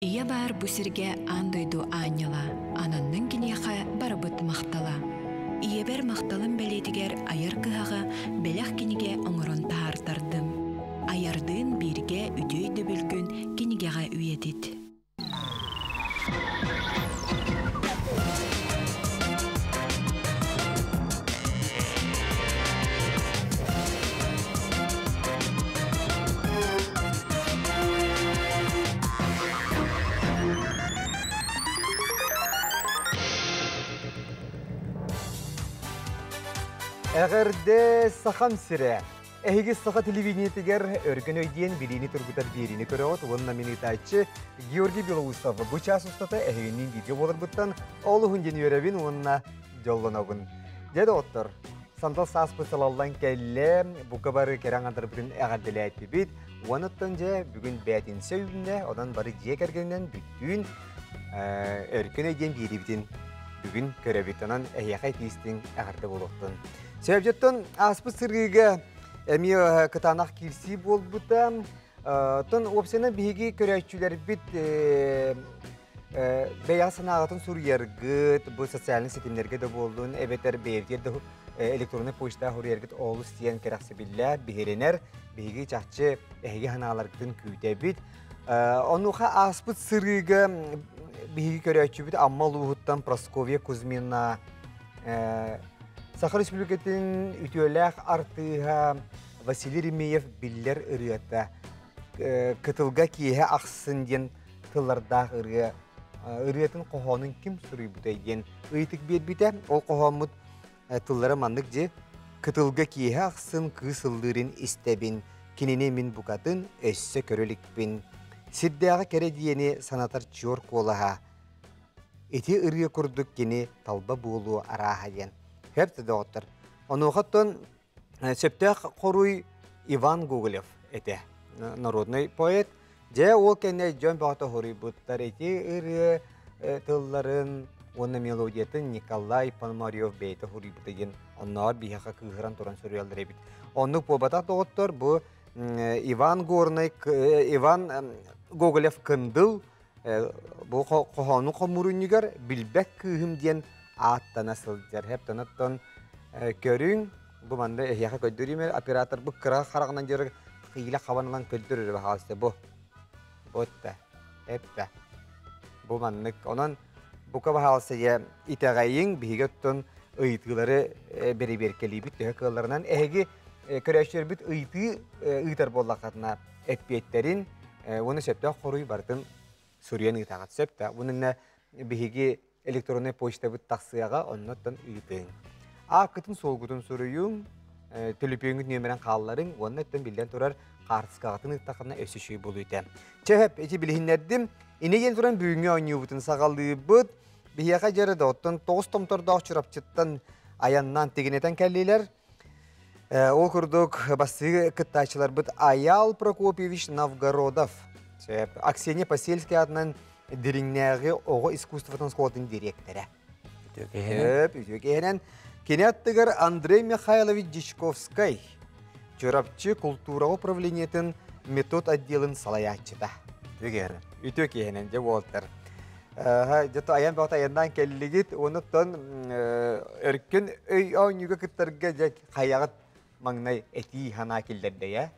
Ийэ баар бу сиргэ аан дойду аанньала, ананнын киниэхэ барыбыт махтала. Ийэбэр махталым бэлиэтигэр айар кыһаҕа бэлэх кинигэ оҥорон таһаартардым. Айардыын бииргэ үтүө өйдөбүлгүн кинигэҕэ үйэтит. Эҕэрдэ Сахам сирэ! Эһиги саха телевидениетигэр өркөн өйдиэн билиини тургутар биэриини көрөҕүт уонна мин ыытааччы Георгий Белоусов бу чаас устата эһигинниин бииргэ буоларбыттан олуһун диэн үөрэбин уонна дьоллонобун. Дьэ доҕоттор, сандал сааспыт салаллан кэллэ, бука бары кэрэ аҥардарбытын эҕэрдэлээтибит. Уонуттан дьэ бүгүн бээтинсэ үүннэ, онон бары дьиэ кэргэнинэн бүттүүн өркөн өйдиэн биэриибитин бүгүн көрөбүт. Онон эһиэхэ итиистиҥ эҕэрдэ буолуохтун. Сөбдьөттөн ааспыт сырыыга эмиэ кытаанах киирсии буолбута. Оттон уопсайынан биһиги көрөөччүлэрбит бэйэҕэ санааҕытын суруйаргыт, бу социальнай ситимнэргэ да буоллун, эбэтэр бэйэбитигэр да электроннай почта суруйаргыт олус диэн кэрэхсэбиллээх, биһирэнэр. Биһиги чахчы эһиги санааларгытын күүтэбит. Онуоха ааспыт сырыыга биһиги көрөөччүбүт Амма улууһуттан Прасковья Кузьмина Саха Республикатын үтүөлээх артыыһа Василий Ремеев биллэр ырыата «Кытылга киэһэ ахсын» диэн тыллардаах ырыа ырыатын хоһоонун ким суруйбутай диэн ыйытык биэрбитэ. Ол хоһооммут тыллара маннык дьи «Кытылга киэһэ ахсын кыыс ыллыырын истэбин, кинини мин букатын өссө көрө иликпин. Сирдээҕи кэрэ диэни санатар чуор куолаһа. Ити ырыа курдук кини талба буолуо арааһа диэн. Хөп да доҕоттор. Онуоха оттон Сөптөөх хоруй Иван Гоголев этэ, народный поэт. Дьэ, ол кэннэ дьон бөҕөтө хоруйбуттар ити ырыа тылларын уонна мелодиятын Николай Пономарев бэйэтэ хоруйбута диэн оннооҕор биһиэхэ кыыһыран туран суруйаллар эбит. Оннук буолбатах доҕоттор, бу Иван Горнай, Иван Гоголев Кындыл бу хоһоону хомуурунньугар Билбэт кыыһым диэн ааттана сылдьар. Хэптэн көрүҥ, бу манна эһиэхэ көрдөрүүм оператор бу кыра хараҕынан дьарык хиилэ хабан ылан көрдөрөр баһаалыста бу. Бу эптэ. Бу маннык. Онон бука баһаалыста дьэ итэҕэйиҥ, биһиги оттон ыйытыылары бэрэбиэркэлиибит төһө кыалларынан. Эһиги көрөөччүлэрбит ыйытыы ыытар буоллаххытына эппиэттэрин уонна сөптөөх хоруй барытын суруйан ыытаҕыт сөп да. Бу биһиги электроннай почтабыт тахсыаҕа, оннуттан ыытыҥ. Ааккытын суолгутун суруйуҥ, төлөпүөҥҥүт нүөмэрин хаалларыҥ уонна өттөн биллэн турар хаартыскаҕытын ыыттаххына өссө үчүгэй буолуо этэ. Чэ, ити билиһиннэрдим. Инэ диэн туран бүгүҥҥү оонньуубутун саҕалыыбыт. Биһиэхэ дьэрэ да оттон тоҕус томтордоох Чурапчыттан айаннаан тигинэтэн кэллилэр. Ол курдук бастыгы кыттааччыларбыт Аял Прокопьевич Новгородов, Аксения Посельская аатынан Дириҥнээҕи оҕо искусствотын оскуолатын дириэктэрэ. Үтүө киһинэн. Кини аттыгар Андрей Михайлович Дьячковскай, Чурапчы култуураҕа управлениетын метод отделын салайааччыта. Үтүө киһинэн дьэ буолтар. Дьэ айан бөҕөтө айаннаан кэллигит, онуттан өркөн өй оонньууга кыттарга дьэ хайаҕыт маҥнай этии санаа киллэрдэ ээ?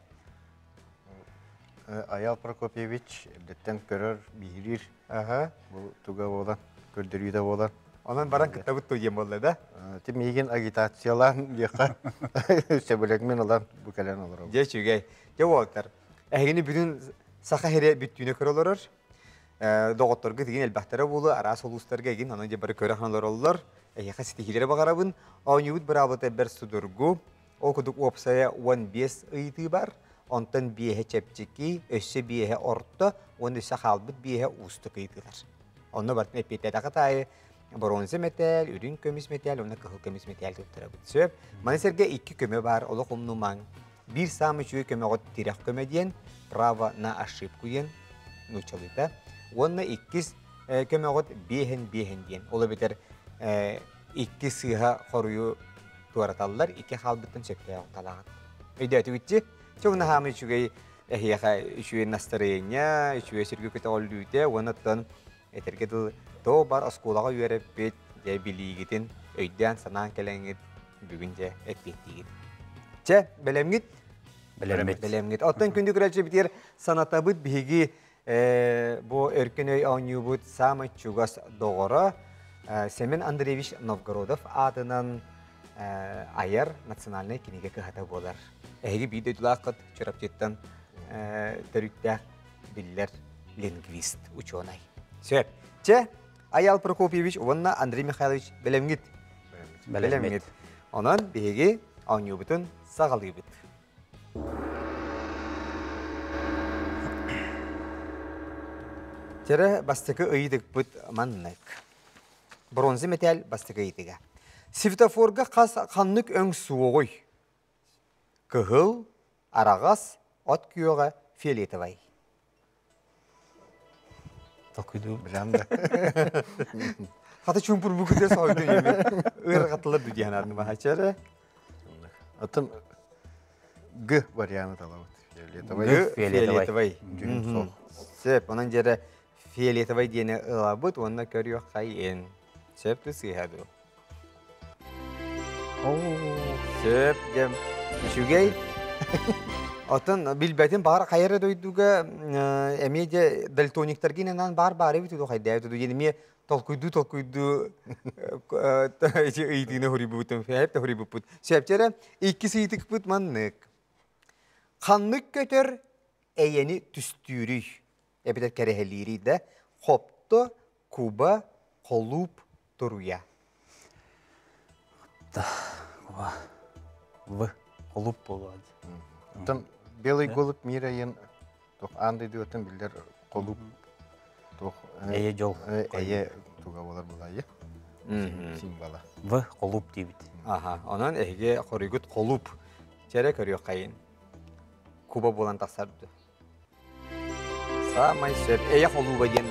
Аял Прокопьевич эрдэттэн көрөр, биһириир. Бу туга буолан, көрдөрүүтэ буолан. Онон баран кыттабыт туо диэн буолла да? Ти миигин агитациялаан диэххэ сөбүлэҥмин ылан бу кэлэн олоробун. Дьэ үчүгэй. Дьэ уолаттар, эһигини бүтүн саха сирэ бүттүүнэ көрө олорор. Доҕотторго тигин элбэхтэрэ буолуо, араас улуустарга эгин, онон дьэ бары көрө олороллор. Эһиэхэ ситиһиилэри баҕарабын. Оонньуубут быраабылата бэрт судургу. Ол курдук уопсайа 15 ыйытыы бар, онтон биэһэ чэпчэки, өссө биэһэ орто уонна өссө хаалбыт биэһэ уустук ыйытыылар. Онно барытын эппиэттээтэххит аайы боруонса мэтээл, үрүҥ көмүс мэтээл уонна кыһыл көмүс мэтээл туттарабыт. Сөп. Маны сэргэ икки көмө баар, олох умнумаҥ. Биир саамай үчүгэй көмөҕүт тирэх көмө диэн, право на ошибку диэн нууччалыыта. Уонна иккис көмөҕүт биэһин биэһин диэн. Ол эбэтэр икки сыыһа хоруйу туораталлар, икки хаалбыттан сөптөөх талаҕыт. Өйдөөтүгүт дии? Чугуна хаамый үчүгэй. Эһиэхэ үчүгэй настарыанньа, үчүгэй сүргү көтөҕүллүүтэ уонна оттон этэргэ дылы тоо бар оскуолаҕа үөрэппит дьэ билиигитин өйдөөн-санаан кэлэҥҥит бүгүн дьэ эппиэттиигит. Чэ, бэлэмҥит? Бэлэммит. Бэлэмҥит. Оттон күндү көрөөччүбүтүгэр санатабыт биһиги бу өркөн өй оонньуубут саамай чугас доҕоро Семен Андреевич Новгородов аатынан айар национальнай кинигэ кыһата буолар. Эһиги биир дойдулааххыт Чурапчыттан төрүттээх биллэр лингвист, учуонай. Сөп. Чэ, Аял Прокопьевич уонна Андрей Михайлович бэлэмҥит? Бэлэмҥит. Онон биһиги оонньуубутун саҕалыыбыт. Тирэ бастакы ыйытыкпыт маннык. Бронза мэтээл бастакы ыйытыга. Светофорга хас ханнык өҥ суоҕуй? Кыһыл, араҕас, от күөҕэ, фиолетовай. Толкуйдуу. Билэн да. Хата чуумпур бу күтэ соһуйду ийэми. Ыарахатылар дуу диэн аатын баһачары. Атын Г варианты талабыт. Фиолетовай. Г фиолетовай. Дьүһүн суох. Сөп, онон дьэрэ фиолетовай диэни ылабыт уонна көрүөх хайын. Сөп ту сыыһа дуу. Сөп дьэм үчүгэй. Оттон билбэтим баар хайа эрэ дойдуга эмиэ дьэ дальтониктарга инанан баар баар эбит дуу хайдаа эбит дуу диэн эмиэ толкуйдуу толкуйдуу ити ыйытыыны хоруйбутум хэп да хоруйбуппут. Сөпчө эрэ иккис ыйытыкпыт маннык. Ханнык көтөр эйэни түстүүрүй? Эбэтэр кэрэһэлиирий да хопто, куба, холууп, туруйа. Куба. В. Холууп буолуо. Там белый голубь мира йын туох аан дойдугаттан биллэр холууп туох Эйэ дьол. Эйэ туга болар булайы символа. В. Холууп диибит. Аха, онон эһиги хоруйгут холууп. Чэрэ көрүөххэйин. Куба буолан тахсар. Саамай сөп. Эйэ холууба диэн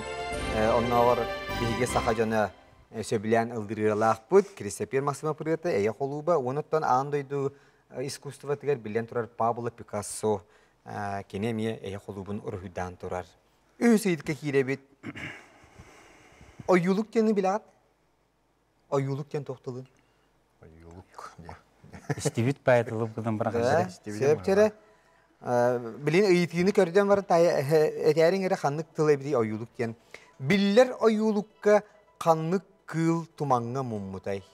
оннооҕор биһиги саха дьоно сөбүлээн ылдырыылаахпыт. Киристэпиэр Максимов ырыата Эйэ холууба. Онуттан аан дойду искусствотыгар биллэн турар Пабло Пикассо кини эмиэ эйэ холуубун уруһуйдаан турар. Үһүс ыйытыкка киирэбит. Ойуулук диэни билэҕит? Ойуулук диэн туох тылын? Ойуулук диэн. Истибит баай тылым гынан баран Сөп чэрэ. Билин ыйытыыны көрдөн баран этээриҥ эрэ ханнык тыл эбитий ойуулук диэн. Биллэр ойуулукка ханнык кыыл тумаҥҥа муммутай?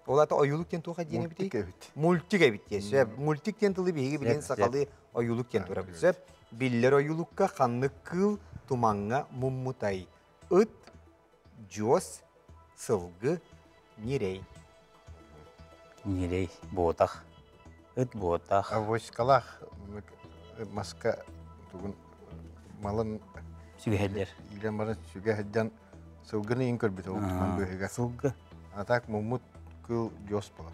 Ол ата ойуулук диэн туох диэн эбитий? Мультик эбит. Мультик эбит диэн. Сөп. Мультик диэн тылы биһиги билин сахалыы ойуулук диэн турабыт. Сөп. Биллэр ойуулукка ханнык кыыл тумаҥҥа муммутай? Ыт, дьуос, сылгы, ньирэй. Ньирэй буотах. Ыт буотах. Авоськалаах маска тугун малын сүгэһэллэр. Иилэн баран сүгэ сылдьан сылгыны иин көрбүтэ ол туман быыһыгар. Сылгы. А так муммут кыл дьуос болар.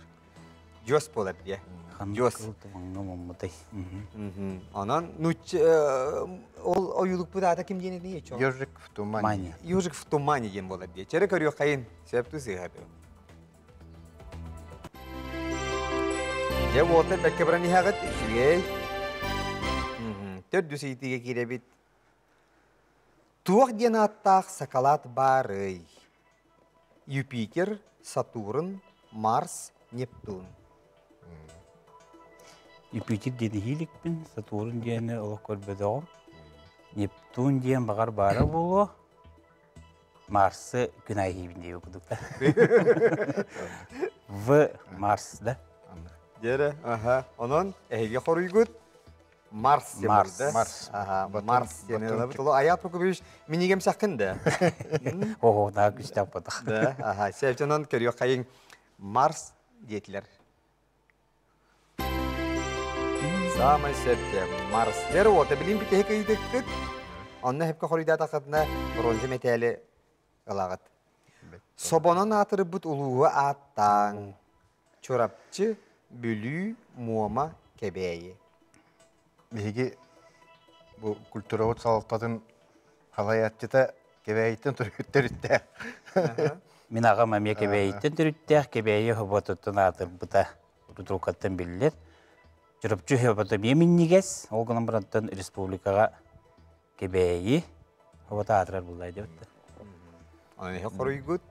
Дьуос буолар дии. Дьуос. Тумаҥҥа муммутай. Онон нуч ол ойуулукпут аата ким диэн этий? Ежик в тумане. Ежик в тумане диэн буолар дии. Чэрэ көрүөххэйин. Сөп сыыһа Дьэ, уолтар бэккэ баран иһэҕит, үчүгэй. Төрдүс ыйытыыга киирэбит. Туох диэн ааттаах сакалаат баарый? Юпитер, Сатурн, Марс, Нептун. Юпитер диэн иһииликпин, Сатурн диэни олох көрбөтөҕүм. Нептун диэн баҕар баара буолуо. Марсы күн айыыбын диэбит курдук да. В Марс да? Дьэрэ, аха. Онон эһиги хоруйгут Марс диэн Марс. да? Марс. Аха, Марс диэн ылабыт. Олу Аят Прокопьевич минигем сахын да? Ого, да күстээх ботах. Да, аха. Сәбчанан көрүөх хайың Марс диэтилэр. Саамай сөпкө Марс. Дьэр уота билин бүтэһик ыйытыккыт. Онно хөпкө хоруйдаатаххытына бронза мэтээли ылаҕыт. Собонон аатырбыт улууһу ааттааҥ. Чурапчы, Бүлүү, Муома, Кэбээйи. Биһиги бу культурабыт салалтатын халайааччыта Кэбээйиттэн төрүттээх. Мин аҕам эмиэ Кэбээйиттэн төрүттээх, Кэбээйи хоботуттан аатырбыта рудруукаттан биллэр. Чурапчы сөбөтө эмиэ минньигэс, ол гынан барантан республикаҕа Кэбээйи оҕото аатырар буллай диэбиттэр. Онон эһи хоруйгут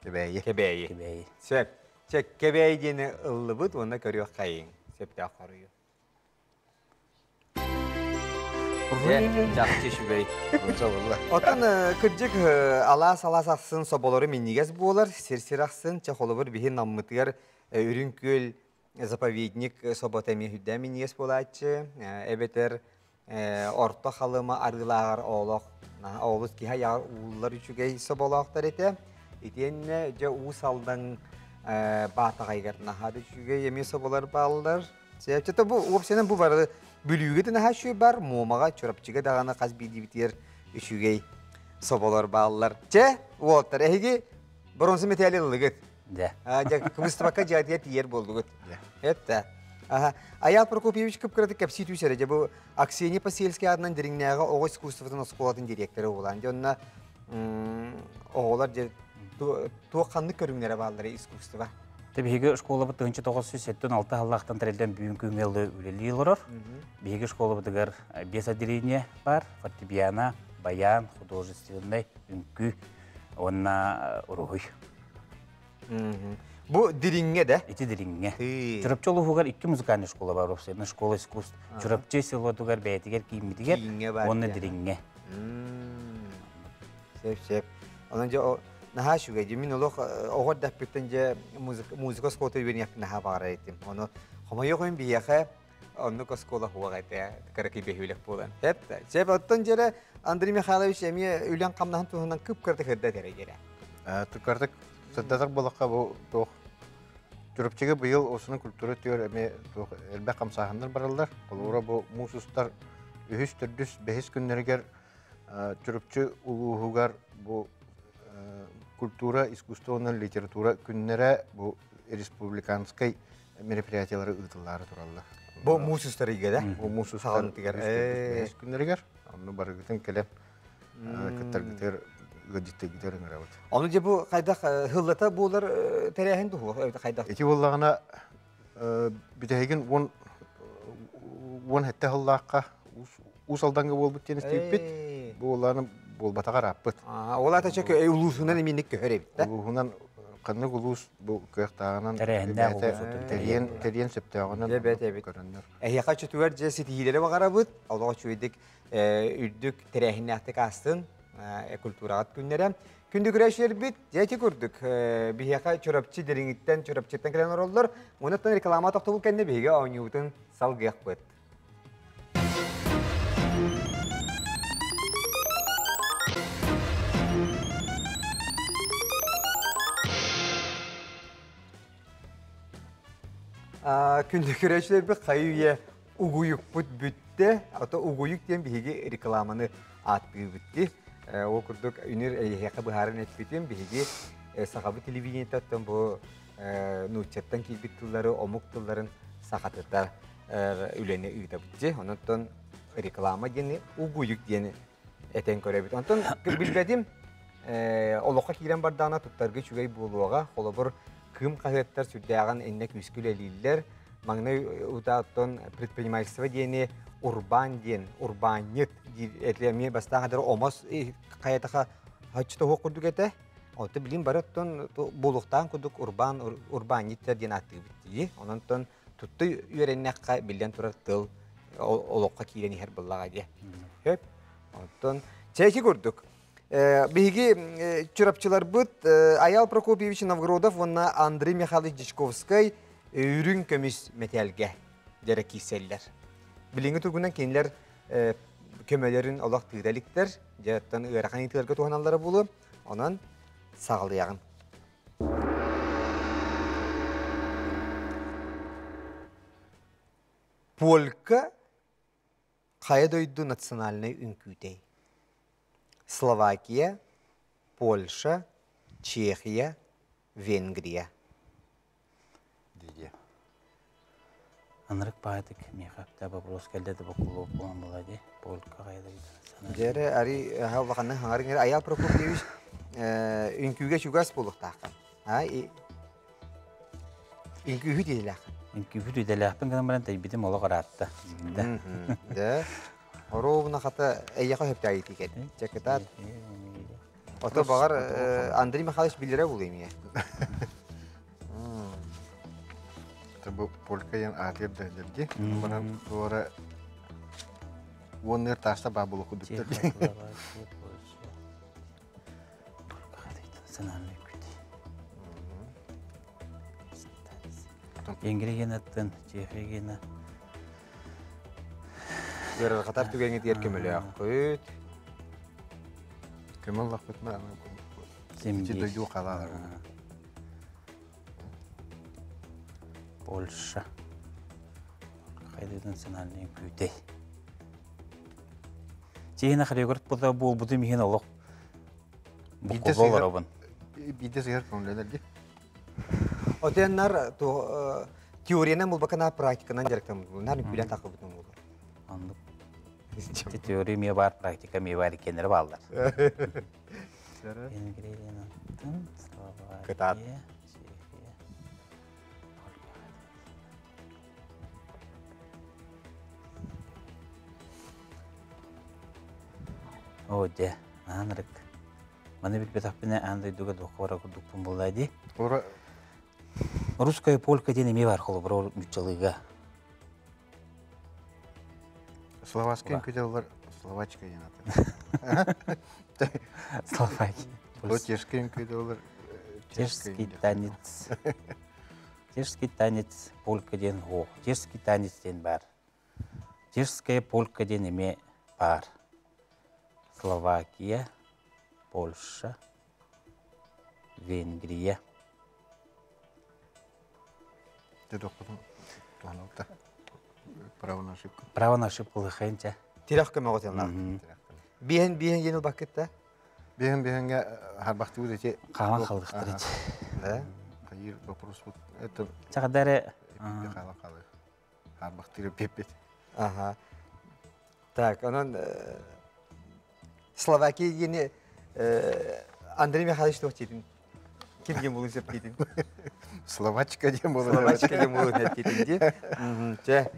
Кэбээйи. Кэбээйи. Кэбээйи. Сөп. Чэ, Кэбээйи диэни ыллыбыт уонна көрүөх хайыҥ. Сөптөөх хоруйу. Чахчы үчүгэй. Оттон кырдьык алаас-алаас ахсын соболору минньигэс буолар, сир-сир ахсын, чэ холобур биһи наммытыгар Үрүҥ Күөл заповедник собото эмиэ үрдээн минньигэс буолааччы, эбэтэр Орто Халыма арыылааҕар оолох олус киһи айаҕар ууллар үчүгэй соболоохтор этэ. Итиэннэ дьэ Уус Алдан Баатаҕайыгар наһаа да үчүгэй эмиэ соболор бааллар. Чэ бу уопсайынан бу бары Бүлүүгэ да наһаа үчүгэй бар, Муомаҕа, Чурапчыга даҕаны хас биирдиибитигэр үчүгэй соболор бааллар. Чэ, уолаттар, эһиги боруонса мэтээли ыллыгыт. Дьэ. Дьэ, кыбыстыбакка дьиэтигэр тиийэр буоллугут. Это. Аха. Аял Прокопьевич кып-кыратык кэпсии түс эрэ. Дьэ, бу Аксения Посельская аатынан Дириҥнээҕи оҕо искусствотын оскуолатын директора буолан. Дьэ, онно оҕолор дьэ туох ханнык көрүҥнэрэ бааллара искусство? Биһиги школабыт 1976 сыллаахтан тэриллэн бүгүн күҥҥэ үлэлии олорор. Биһиги школабытыгар биэс отделение бар. Фортепиано, баян, художественный, үҥкүү уонна уруһуй. Бу Дириҥҥэ да? Ити Дириҥҥэ. Чурапчы улууһугар икки музыкальный школа бар, уопсайынан школа искусств. Чурапчы селотугар бэйэтигэр кииммитигэр уонна Дириҥҥэ. Сөп, сөп. Онон дьэ наһаа үчүгэй. Дьэ мин олох оҕо эрдэхпиттэн дьэ музыка оскуолата үөрэниэхпин наһаа баҕарар этим. Ону хомойуох иһин биһиэхэ оннук оскуола суох этэ, кыракый бөһүөлэк буолан. Сөп, сөп. Оттон дьэрэ Андрей Михайлович эмиэ үлэн хамнаһын туһунан кып-кыратык сырдат эрэ дьэрэ. Кыратык сырдатар буоллахха бу туох Чурапчыга быйыл осунун культура түөр эмиэ туох элбэх хамсааһыннар бараллар. Холобура бу муус устар үһүс, төрдүс, бэһис күннэригэр Чурапчы улууһугар бу культура, искусство уонна литература күннэрэ бу республиканскай мероприятиялары ыытыллаары тураллар. Бу муус устар ыйга да? Бу муус устар үһүс күннэригэр. Онно барыгытын кэлэн кыттаргытыгар ыалдьыттаргытыгар ыҥырабыт. Ону дьэ бу хайдах хыллата буолар тэрээһин дуһу хайдах? Ити буоллаҕына бүтэһигин уон уон сэттэ сыллаахха Уус Алданга буолбут диэн истибиппит. Бу буоллаҕына буолбатаҕар ааппыт. Ол аата чэ улуусунан эминик көһөр эбит да? Улууһунан ханнык улуус бу кыахтааҕынан тэрээһиннээх тэрийэн тэрийэн сөптөөҕүнэн көрөннөр. Эһиэхэ чөтүгэр дьэ ситиһиилэри баҕарабыт. Олоҕо үчүгэйдик үрдүк тэрээһиннээхтик аастын культураҕыт күннэрэ. Күндү көрөөччүлэрбит, дьэ ити курдук биһиэхэ Чурапчы Дириҥиттэн Чурапчыттан кэлэн олороллор. Онуттан реклама тохтобул кэннэ биһиги оонньуубутун салгыахпыт. Күндү көрөөччүлэрбит хайы-үйэ угуйукпут бүттэ. Ото угуйук диэн биһиги рекламаны ааттыыбыт дии. Ол курдук үнүр эйиэхэ быһааран эппитим, биһиги сахабыт телевидениетыттан бу нууччаттан киирбит тыллары, омук тылларын сахатытар үлэни ыытабыт дии. Онон реклама диэни угуйук диэни этэн көрөбүт. Онтон билбэтим, олоххо киирэн бардаҕына туттарга үчүгэй буолуоҕа. Холобур, Кыым хаһыаттар сүрдээҕин иннэ күүскэ үлэлииллэр. Маҥнай утааттан предпринимательство диэни урбаан диэн, урбаанньыт диир этилэр. Эмиэ бастаан хадары омос хайатаха хаччы тоһуох курдук этэ. Онто билин бары оттон буолуохтаан курдук урбаан урбаанньыттар диэн ааттыыбыт дии. Онон тутта үөрэннэххэ биллэн турар тыл олоххо киирэн иһэр буоллаҕа дии. Хөп. Оттон чэки курдук. Биһиги чурапчыларбыт Аял Прокопьевич Новгородов уонна Андрей Михайлович Дьячковскай үрүҥ көмүс мэтээлгэ дьэрэ киирсэллэр. Билиҥҥи туругунан кинилэр көмөлөрүн олох тыыра иликтэр. Дьэ, оттон ыарахан ыйытыыларга туһаналлара буолуо. Онон саҕалыаҕын. Полька хайа дойду национальнай үҥкүүтэй? Словакия, Польша, Чехия, Венгрия. Дии Анарык баатык миэхэ да вопрос кэллэ да бокулуок буолан була ди полька хайа дойду Дьэрэ ари улаханнык хаҥарыҥ Аял Прокопьевич үҥкүүгэ чугас буолуохтааххын. Үҥкүүһү диилээх. Үҥкүүбүт идэлээхпин гынан баран тэйбитим олох ыраатта. Дэ. Оруобуна хата эйиэхэ сөптөөх итиикэн. Чэ кытаат. Ото баҕар Андрей Михайлович билэрэ буолуо эмиэ. Бу полька диэн аатыгар да дии. Баран туора уонныыр тааста баа буолуох курдуктар. Венгрия генаттан, Чехия гена. Ыарырҕатар түгэҥҥитигэр көмөлөөххүт. Көмө ыллахпытына ити дойду халаалар. Польша. Хайда национальный күүтэй. Чехина хореограф буолбутум иһин олох буккулла олоробун. Биирдэ сыһар көҥүллэнэр дии. Отеннар теориянан булбакана практиканан дьарыктаммыт наар үҥкүүлээн таххыбытым буолар. Оннук. Теория эмиэ баар, практика эмиэ баар иккиэннэрэ бааллар. Кытаат. Оо дьэ, аанырык. Маны билбэтэхпинэ аан дойдуга дуохха бара курдукпун буоллаа дии. Ура Русская полька диэн эмиэ бар холобура нууччалыыга. Словацкий үҥкүүтэ словачка диэн аты. Словакия. Бу чешский үҥкүүтэ олор Чешский танец. Чешский танец полька диэн ох. Чешский танец диэн бар. Чешская полька диэн эмиэ баар. Словакия, Польша, Венгрия. Право на ошибку. Право на ошибку лыхайынча. Тирэх көмөҕө тыллаах. Биһэн биһэн диэн ылбаккыт да? Биһэн биһэнгэ харбахтыбыт эти. Хаалан халыктар ити. Да? Хайыр вопрос вот это. Чаҕадаре. Хаалан халыр. Харбахтыыр пеппит. Ага. Так, онон Словакия диэни Андрей Михайлович туох диэтин? Ким диэн буолуон сөп диэтин? Словачка диэн буолуон Словачка диэн буолуон сөп диэтин дии. Чэ,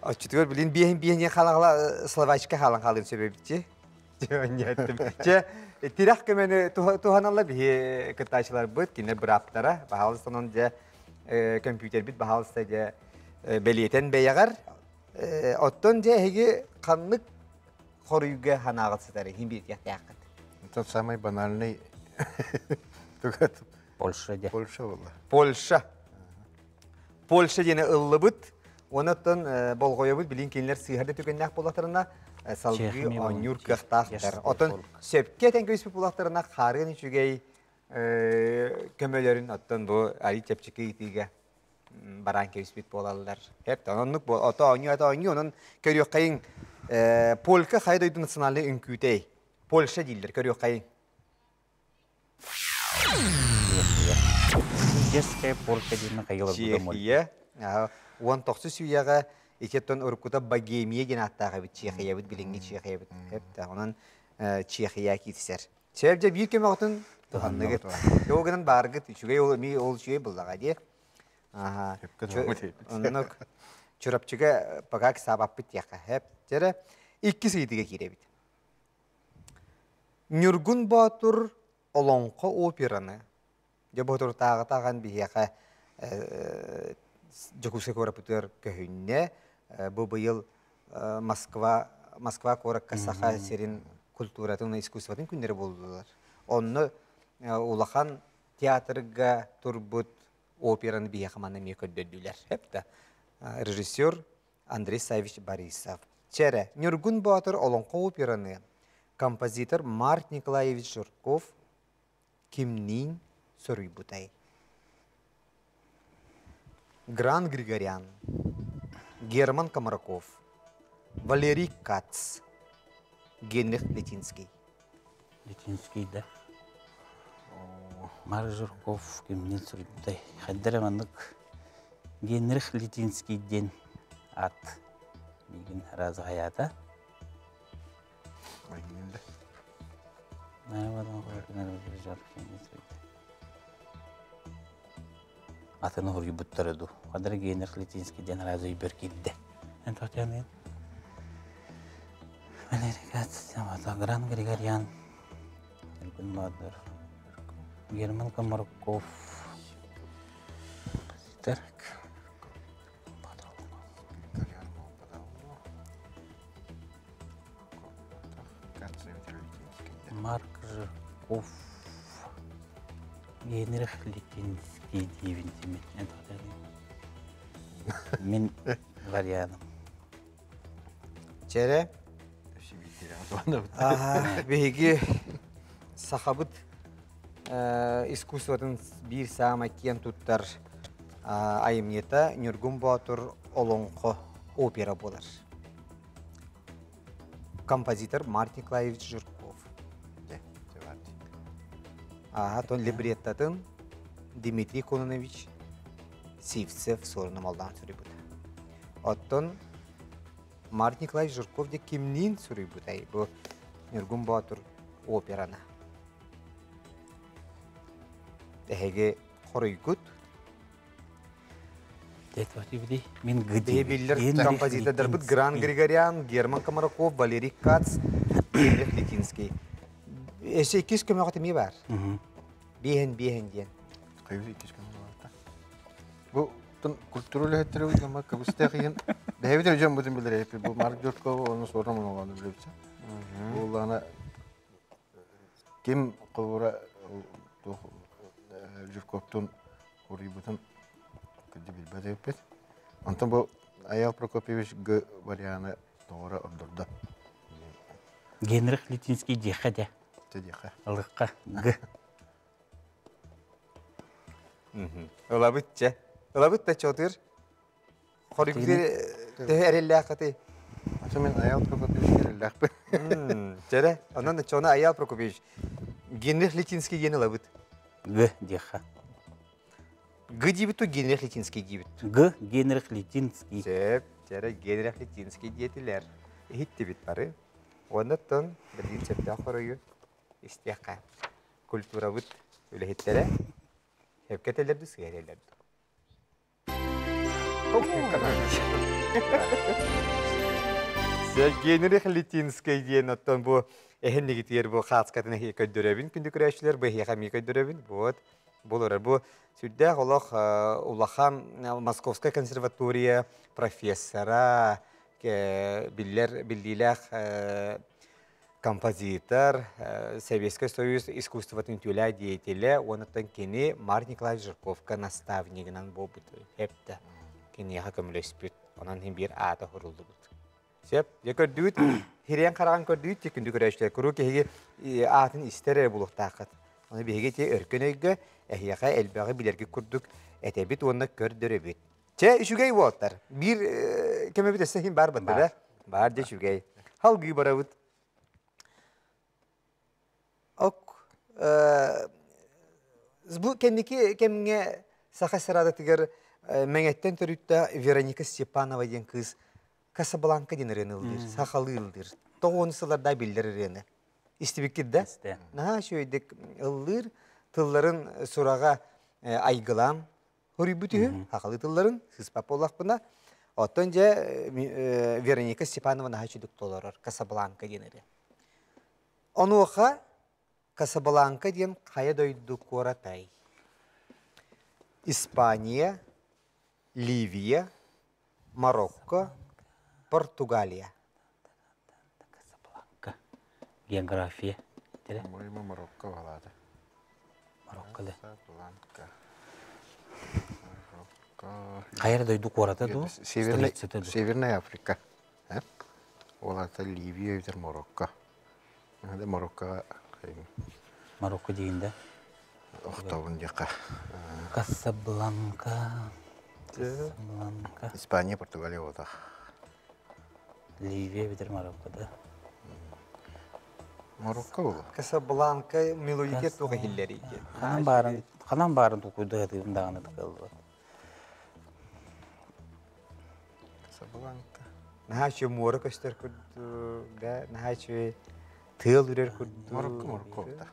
оччотугар билин биэһин биэһин хаалан Словачка хаалан хаалыан сөп эбит дии. Чэ, тирэх көмөнү туһаналла биһи кыттааччыларбыт, кинилэр бырааптара, баһаалыста онон дьэ компьютербит баһаалыста дьэ бэлиэтэн бэйэҕэр. Оттон дьэ эһиги ханнык хоруйга санааҕыт сытар иһин бииртиэхтээххит? Это самый банальный Польша дьэ. Польша буолла. Польша. Польша диэни ыллыбыт. Онон болҕойобут билин кинилэр сыыһар да түгэннээх буоллахтарына салгыы оонньуур кыахтаахтар. Оттон сөпкө этэн кэбиспит буоллахтарына хаарыан үчүгэй көмөлөрүн оттон бу арый чэпчэки ыйытыыга бараан кэбиспит буолаллар. Эп оннук ото оонньуу ото оонньуу онон көрүөххэйиҥ полька хайа дойду национальнай үҥкүүтэй Польша дииллэр көрүөххэйиҥ. Чешская полька диэн хайылар Чехия 19 үйэҕэ ититтэн уруккута Богемия диэн ааттаах эбит Чехиябыт билиҥҥи Чехиябыт. Онон Чехия киирсэр. Сөп дьэ биир көмөҕүтүн туһанныгыт. Ол гынан бааргыт үчүгэй ол эмиэ ол үчүгэй буллаҕа дии. Аха. Оннук Чурапчыга пока саабаппыт диэххэ. Хэп. Дьэрэ иккис ыйытыга киирэбит. Ньургун Боотур олоҥхо операны дьэ Боотуртааҕыта аҕан биһиэхэ Дьокуускай куораппытыгар көһүннэ. Бу быйыл Москва Москва куоракка Саха сирин культуратын уонна искусствотын күннэрэ буоллулар. Онно улахан театрга турбут операны биһиэхэ манна эмиэ көрдөрдүлэр. Эп Режиссер Андрей Савич Борисов. Чэрэ, Ньургун Боотур олоҥхо операны композитор Марк Николаевич Жирков кимниин суруйбутай? Гран Григорян, Герман Комараков, Валерий Кац, Генрих Летинский. Летинский да. Марк Жирков кимниин суруйбутай? Хайдара маннык Генрих Летинский диэн ат миигин разы хайаата. Атыны хоруйбуттара дуу. Хадара Генрих Литинский диэн араас өйбөр киирдэ. Эн тоҕо Гран Григорян, Элбин Баадыр, Герман Комарков, Композитор. Марк Жирков, Генрих Литинский диибин тимин. Мин варианым. Чэрэ. Биһиги сахабыт искусствотын биир саамай киэн туттар айымньыта Ньургун Боотур олоҥхо опера буолар. Композитор Март Николаевич Жирков. Ааха, тон либреттатын Дмитрий Кононович Сивцев суорунум алдаан суруйбута. Оттон Март Николаевич Жирков де кимниин суруйбутай бу Ньургун Боотур операны. Эһиги хоруйгут Мин Биллэр композитордарбыт Гран Григорян, Герман Комараков, Валерий Кац, Генрих Литинский. Эсе иккис көмөҕө эмиэ бар. Биэһин биэһин диэн. Хайы иккис көмөҕө Бу культура үлэһиттэрэ уйгама кыбыстаах иһин бэйэбит дьон бутун билэр бу Марк Жиркова оны суорна монолону билэбит. Буоллаана ким холобура туох Жирковтун уруйбутун кырдьык билбэт эбиппит. Онтон бу Аял Прокопьевич Г варианы тоҕо эрэ ордордо. Генрих Литинский диэххэ дэ. Дьэ диэххэ. Ылыкка Г. Ылабыт чэ. Ылабыт да чотыр. Хоргутир төһө эрэллээххитий? Ача мен Аял Прокопьевич эрэллээхпин. Чэрэ, онон чона Аял Прокопьевич Генрих Литинский диэн ылабыт. Г диэххэ. Г диэбит то Генрих Литинский диэбит. Г Генрих Литинский. Сөп, чэрэ Генрих Литинский диэтилэр. Иһиттибит бары. Оннуттан билигин сөптөөх хоруйу истиэххэ. Культурабыт үлэһиттэрэ сөпкө этэллэр дуу, сыыһа этэллэр дуу? Генрих Литинский диэн оттон бу эһиннигитигэр бу хаацкатын эһиэ көрдөрөбүн күндү көрөөччүлэр бу эһиэхэ эмиэ көрдөрөбүн вот булурар бу сүрдээх олох улахан Московская консерватория профессора биллэр биллиилээх композитор, Советский Союз искусствотын үтүөлээх деятелэ уонна кини Марк Николаевич Жирковка наставнигынан буолбут эптэ. Киниэхэ көмөлөспүт. Онон иһин биир аата хуруллубут. Сөп. Дьэ көрдүүт, хириэн хараҕын көрдүүт, күндү көрөөччүлэр. Куруук эһиги аатын истэр эрэ булуохтааххыт. Ону биһиги ити өркөн өйгө эһиэхэ элбэҕи билэргит курдук этэбит уонна көрдөрөбүт. Чэ, үчүгэй уолаттар. Биир кэмэбит өссө иһин баар баттара. Баар дьэ үчүгэй. Халгыы барабыт. Ок, бу кэнники кэмҥэ Саха эстрадатыгар Мэҥэттэн төрүттээх Вероника Степанова диэн кыыс Касабланка диэн ырыаны ыллыыр, сахалыы ыллыыр. Тоҕуон сылларда биллэр ырыаны. Истибиккит да? Наһаа үчүгэйдик ыллыыр, тылларын сураҕа айгылаан Хоруйбут үһү, сахалыы тылларын сыыспат буоллахпына. Оттон дьэ Вероника Степанова наһаа үчүгдүк толорор Касабланка диэн ырыа. Онуоха Касабланка диэн хайа дойду куоратай? Испания, Ливия, Марокко, Португалия. Касабланка. География. По-моему, Марокко балаата. Марокко да. Касабланка. Марокко. Хайа дойду куората дуу? Северная, Столицата дуу? Северная Африка. Ол ата Ливия эбэтэр Марокко. Марокко Марокко диин да? Охтобун диэххэ. Касабланка. Касабланка. Испания, Португалия буолтах. Ливия эбэтэр Марокко да? Марокко буолуо. Касабланка мелодия туох иһиллэрий диэн. Ханан баарын ханан баарын толкуйдуһатыым даҕаны кыаллыбат. Касабланка. Наһаа үчүгэй муора көстөр курдук, да, наһаа үчүгэй тыал үрэр курдук. Марокко, Марокко буолта.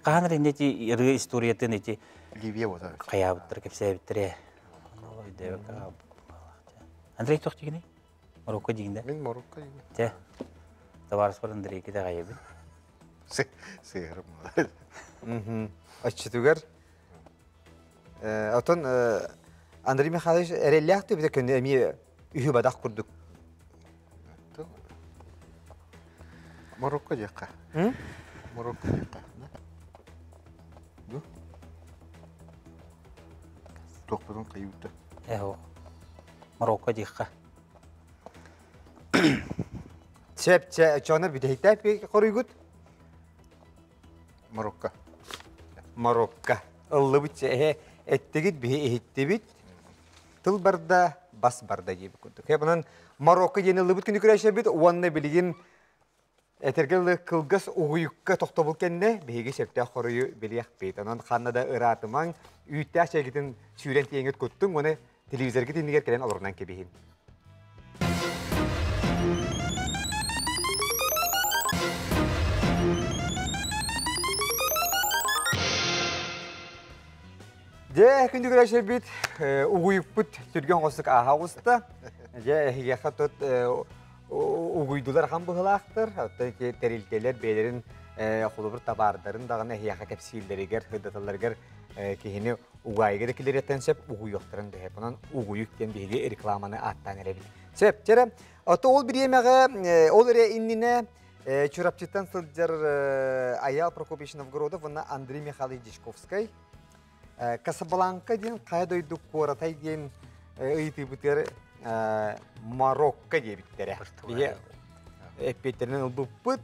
Хаһан эрэ ити ырыа историятын ити Ливия буолар. Хайаабыттар кэпсээбиттэрэ. Андрей туох дигиний? Марокко дигин да? Мин Марокко дигин. Те. Табаарыспар Андрей ките хайабын. Сыһырым. Оччотугар отон Андрей Михайлович эрэллээх түбүтэ көнө эмиэ үһү бадах курдук. Марокко диэххэ. Марокко диэххэ. Ду? Туохпутун хайыыта? Эһо. Марокко диэххэ. Сөп, чоно бүтэһиктээх хоруйгут? Марокко. Марокко. Ыллыбыт эһэ эттигит биһи иһиттибит. Тыл барда, бас барда диэбит курдук. Бұнан Марокко диэн ыллыбыт күнү күрэшэбит уонна билигин этэргэ ылы кылгас угуйукка тохтобул кэннэ биһиги сөптөөх хоруйу билиэхпит. Онон ханна да ыраатымаҥ, үүттээх чэйгитин сүүрэн тиэҥит куттуҥ уонна телевизоргит иннигэр кэлэн олорунан кэбиһин. Дьэ, күндү көрөөччүлэрбит, угуйукпут түргэн оҕустук ааһа оҕуста. Дьэ, эһиэхэ тут угуйдулар ахан быһылаахтар. Оттон тэрилтэлэр бэйэлэрин холобур табаардарын даҕаны эһиэхэ кэпсииллэригэр, сырдаталларыгар киһини угаайыга да киллэриэхтэрин сөп, угуйуохтарын да сөп. Онон угуйук диэн биһиги рекламаны ааттаан эрэбит. Сөп, чэрэ. Ото ол бириэмэҕэ, ол эрэ иннинэ Чурапчыттан сылдьар Айаал Прокопьевич Новгородов уонна Андрей Михайлович Дьячковскай Касабланка диэн хайа дойду куоратай диэн ыйытыыбытыгар Марокко диэбиттэрэ. Биһи эппиэттэринэн ылбыппыт.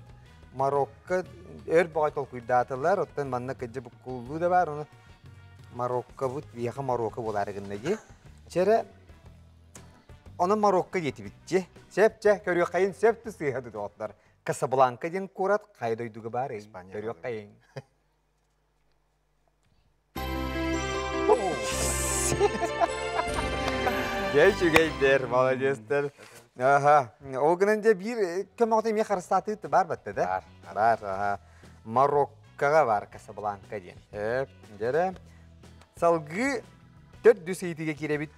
Марокко өр баҕай толкуйдаатылар. Оттон манна кыдьы буккуллуу да баар. Ону Мароккобут биһиэхэ Марокко буолаары гынна дии. Чэрэ Онон Марокко диэтибит дьи. Сөп чэ, көрүөххэйин сөп сыыһа доҕоттор. Касабланка диэн куорат хайа дойдуга баар Көрүөххэйин. Дьэ үчүгэйдэр, молодецтар. Аха. Ол гынан дьэ биир көмөҕөтө эмиэ харыстаатыы бар батта да? Бар. Аха. Мароккоҕа бар Касабланка диэн. Сөп. Дьэрэ. Салгыы төрдүс ыйытыыга киирэбит.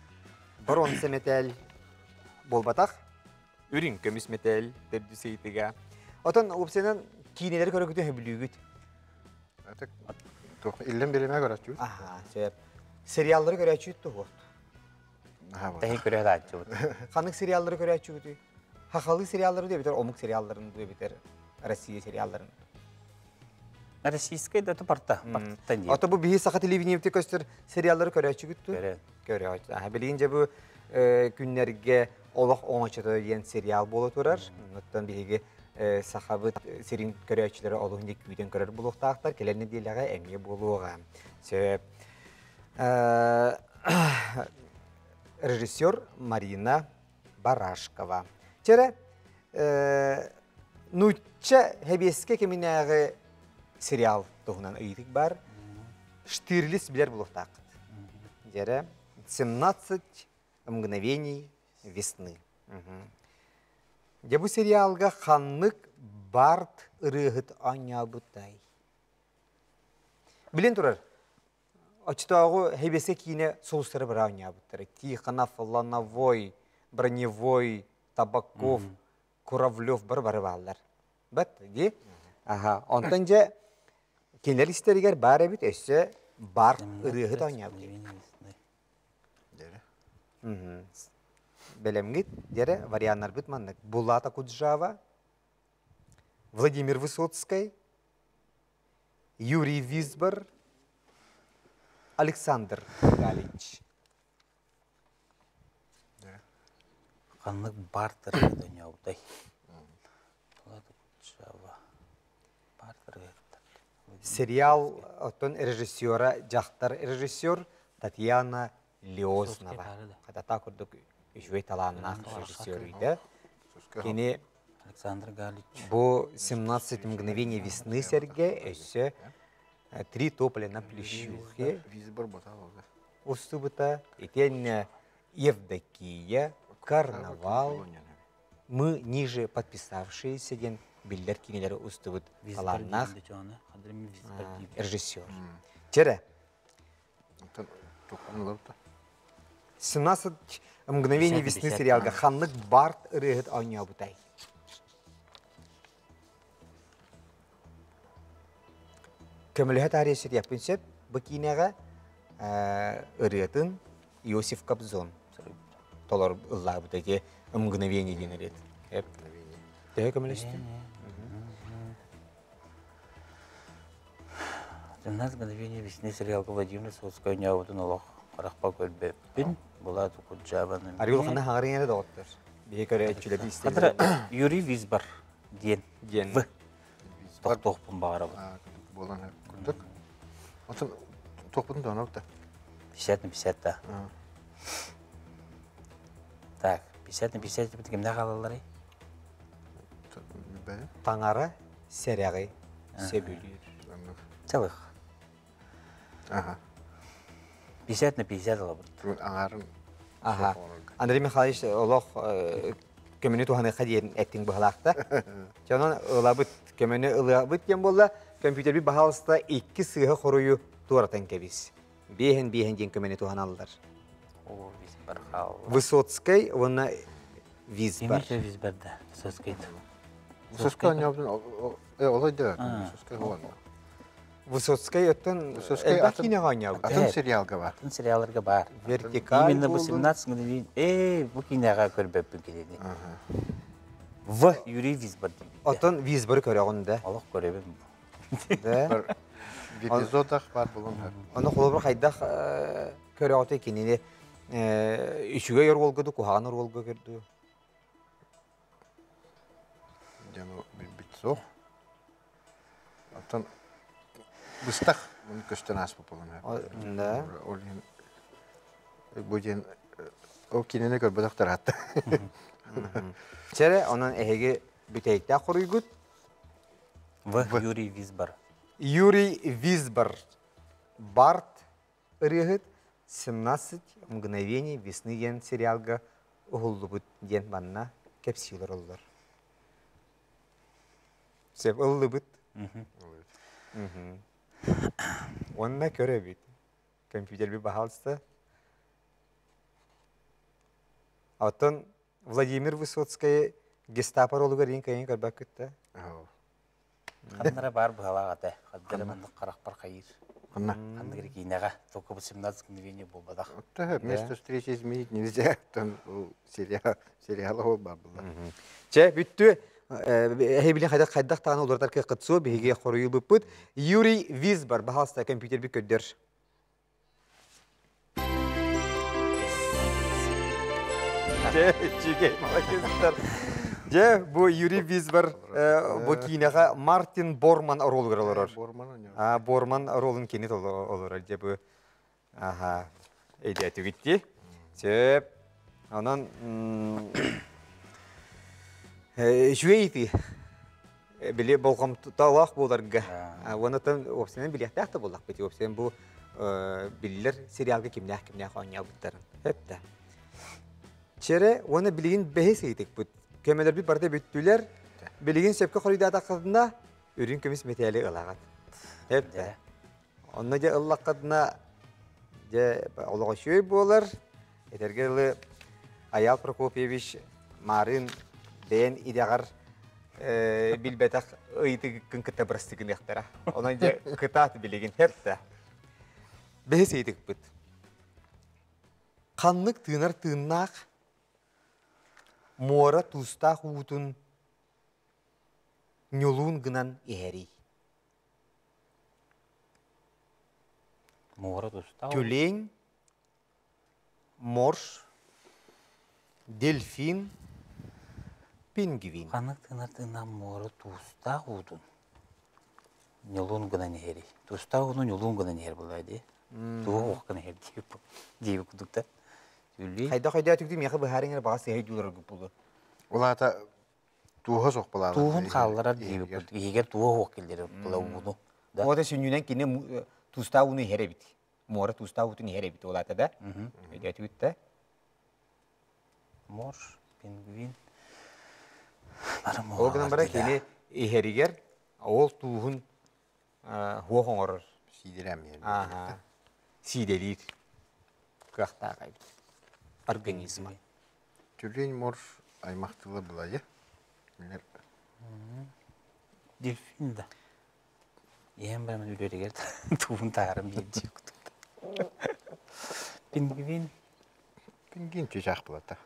Бронза мэтээл буолбатах. Үрүҥ көмүс мэтээл төрдүс ыйытыга. Отон уопсайынан киинэлэри көрөгүтүн сөбүлүүгүт? Иллэн биримэ көрөччүбүт. Аха, сөп. Сериаллары көрөөччүгүт туһуот? Тэһи көрөөччүбүт. Ханнык сериаллары көрөөччүгүтүй? Хахалы сериаллары диэбитер, омук сериалларын диэбитер, Россия сериалларын. Российскай да парта, партаттан Ото бу биһи саха телевидениебите көстөр сериаллары көрөөччүгүт ту? Көрө. Көрөөччү. Аха, билигин же бу күннэргэ Олох оҥочото диэн сериал буола турар. Оттон биһиги сахабыт сирин көрөөччүлэрэ олуһун дьэ күүтэн көрөр буолуохтаахтар. Кэлэр нэдиэлэҕэ эмиэ буолуоҕа. Сөп. Режиссер Марина Барашкова. Чэрэ, нуучча хэбиэскэ кэминээҕи сериал туһунан ыйытык бар. Штирлиц билэр буолуохтааххыт. Дьэрэ, 17 мгновений весны. Дьэ бу сериалга ханнык Барт ырыаһыт оонньообутай? Билин турар, оччотооҕу Хэбиэсэ киинэ сулустары бара оонньообуттара. Тихонов, Лановой, Броневой, Табаков, Куравлев бары бары бааллар. Бат, дии? Аха, онтон дьэ кинилэр истэригэр баар эбит өссө Барт ырыаһыт оонньообут эбит. Бэлэмҥит дьэрэ варианнарбыт маннык. Булата Куджава, Владимир Высоцкай, Юрий Визбор, Александр Галич. Ханнык бартер дөньяудай. Булата Куджава. Бартер Сериал оттон режиссера дьахтар режиссер Татьяна Леознова. Хатата курдук үчүгэй талааннаах режиссер үйдэ. Кини Александр Галич. Бу 17 мгновений весны сэргэ өссө Три тополя на плещухе устубута итиэннэ Евдокия, Карнавал, Мы ниже подписавшиеся диэн биллэр кинилэри устубут талааннаах режиссер. Чэрэ. 17 мгновений весны сериалга ханнык Барт ырыаһыт оонньообутай? Көмөлөһө таарыйа сүрүйэппин сөп. Бу киинэҕэ ырыатын Иосиф Кобзон толор ыллаабыта ити мгновение диэн ырыат. Төһө көмөлөстүн? 17 мгновений весны сериалга Владимир Высоцкай оонньообутун олох харахпа көрбөппүн. Булат Куджаваны. Арыгыл ханна хаҥарын эрэ доҕоттор. Биһи көрөөччүлэри истэллэр. Юрий Визбор диэн диэн В тохтуохпун баҕарабын. Буолан курдук. Отон туохпутун да онобута. 50 на 50 да. Так, 50 на 50 диэбит кимнээх хаалалларый? Таҥара сэрэҕи сөбүлүүр. Целых. Ага. 50 на 50 ылабыт. Аҥаарын Аха. Андрей Михайлович олох көмөнү туһаныахха диэн эттиҥ быһалаахта. Чэ онон ылабыт, көмөнү ылыабыт диэн буолла. Компьютербит баһаалыста икки сыыһа хоруйу туоратан кэбис. Биэһин биэһин диэн көмөнү туһаналлар. О, Визбор хаалла. Высоцкай уонна Визбор. Кими Визбор да? Высоцкай. Высоцкай оонньообутун олой да Высоцкай оонньоо. Высоцкай оттон элбэх киинэҕэ оонньообут. Атын сериалга бар. Атын сериалларга бар. Вертикаль Именно бу 17 мгновений. Ээ, бу киинэҕэ көрбөппүн кинини. В. Юрий Визбор диибит. Оттон Визборы көрөҕүн да? Олох көрөбүн. Да. Эпизодах бар булун. Ону холобур хайдах көрөҕүтүй кинини үчүгэй оруолга ду куһаҕан оруолга көрдүү? Диэн билбит суох. Оттон быстах көстөн ааспыт буолан. Да. Ол иһин бу диэн ол кинини көрбөтөх тараатта. Чэрэ, онон эһиги бүтэйтээх хоруйгут. В. Юрий Визбор. Юрий Визбор. Барт ырыаһыт 17 мгновений весны диэн сериалга уһуллубут диэн манна кэпсии олороллор. Сөп ыллыбыт. Уонна көрөбүт. Компьютерби баһаалыста. Оттон Владимир Высоцкай гестапо ролугар иин кайын көрбөккүт да? Ханнара баар быһалаах этэ. Хаддара маннык харахпар хайыыр. Ханна? Ханнык киинэҕэ. Только 18 мгновений буолбатах. Место встречи изменить нельзя. Там сериал, сериал ол бар була. Чэ, бүттү. Эһи хайдах хайдах тааны уларытар кыаххыт суо биһиги хоруйулбуппут. Юрий Визбор, баһаалыста компьютербит көрдөр. Дьэ, үчүгэй, молодецтар. Дьэ, бу Юрий Визбор бу киинэҕэ Мартин Борман оруолугар олорор. Борман Борман оруолун кини олорор. Дьэ, бу аха, өйдөөтүгүт дии. Сөп. Онон үчүгэй ити. Били болҕомтолоох буоларга. Уонна уопсайынан билиэхтээх да буоллахпыт. Уопсайынан бу биллэр сериалга кимнээх-кимнээх оонньообуттарын. Эптэ. Чэрэ уонна билигин бэһис ыйытыкпыт. Көмөлөрбүт барыта бүттүлэр. Билигин сөпкө хоруйдаатаххытына үрүҥ көмүс мэтээли ылаҕыт. Эптэ. Онно дьэ ыллаххытына дьэ олоҕо үчүгэй буолар. Этэргэ дылы Айаал Прокопьевич маарыын бэйэн идэҕэр билбэтэх ыйытыгыккын кытта бырастыы гыныахтара. Онон дьэ кытаат билигин херта. Бэһис ыйытыкпыт. Ханнык тыынар тыыннаах муора туустаах уутун ньулуун гынан иһэрий? Муора туустаах. Тюлень, морж, дельфин, пингвин. Ханнык тыынар тыыннаах муора туустаах уутун ньулуун гынан иһэрий? Туустаах ууну ньулуун гынан иһэр буолаа дии. Тугу уох гынан иһэр диэбит курдук да. Тюлень. Хайдах өйдөөтүк миэхэ быһаарыҥ эрэ баҕас сыһай дууларгыт буолуо. Ол аата туоһа суох былаана. Тууһун хаалларар диэбит курдук. Иһигэр туоһа суох киллэрэр була ууну. Да. Ота сүнньүнэн кини туустаах ууну иһэр эбит. Муора туустаах уутун иһэр эбит ол аата да. Өйдөөтүгүт да? Морж, пингвин. Ол гынан баран кини иһэригэр ол тууһун хуох оҥорор. Сиидэлээн биэрэр. Ааха. Сиидэлиир кыахтаах эбит организма. Тюлень морж аймах тыла былайы. Дельфин да. Иһэн баран үлэригэр тугун таарым биир кутукта. Пингвин. Пингвин чычаах булата.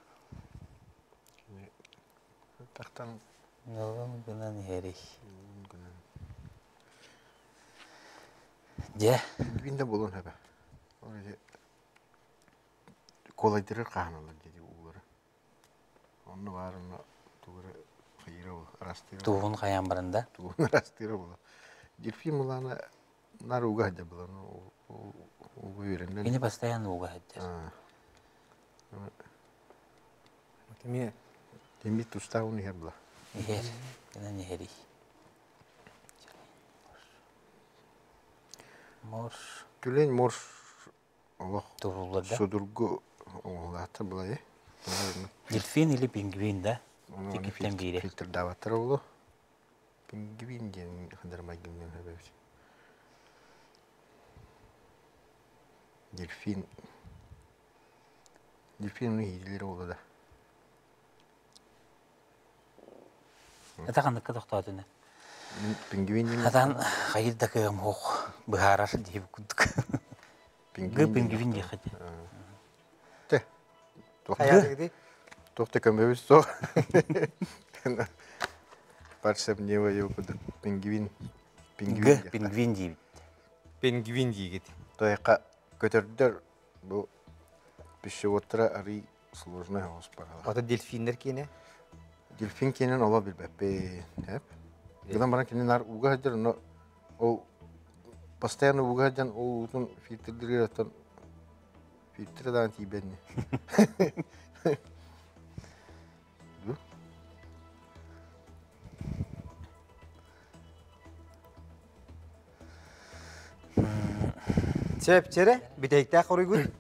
Тахтан Нылын гынан иһэрий. Дьэ. Пингвин да буолуон сөбө. Куолайдырыр хаһаналар диэти уулары. Онно баар онно тугу эрэ хайыыра буолла, ырастыыра Тугун хайаан баран да? Тугун ырастыыра буолла. Дельфин мулаана нар ууга сылдьар буолан ууга үөрэннэн. Кини постоянно ууга сылдьар. Эмиэ Эмиэ тустаах ууну иһэр була. Иһэр. Гынан иһэрий. Морж. Тюлень морж олох Туруллар да? судургу оҥоһулаахтар былайы. Дельфин или пингвин да? Тикиттэн биири. Фильтрдаабаттар олу. Пингвин диэн хандар майгынныан сөбөбүт. Дельфин. Дельфин уну иһиилэр олу да. Это ханныкка тохтоотуна? Пингвин диэн. Хатан хайыр да кыам хуох быһаарар диэбит курдук. Пингвин пингвин диэххэ Те. Туох да көмөбүт суох. Парсемнева курдук пингвин. Пингвин. Пингвин диибит. Пингвин диигит. Тойка көтөрдөр бу пищеводтара арый сложный оҕус баралар. Ата дельфиннер киэнэ? Дельфин киэнин оло билбэппин. Эп. Гынан баран кини нар ууга сылдьар, но ол постоянно ууга сылдьан ол уутун фильтрдиир оттон фильтр даан тиийбэнни. Сөп, чэрэ, бүтэйтээх хоруйгут.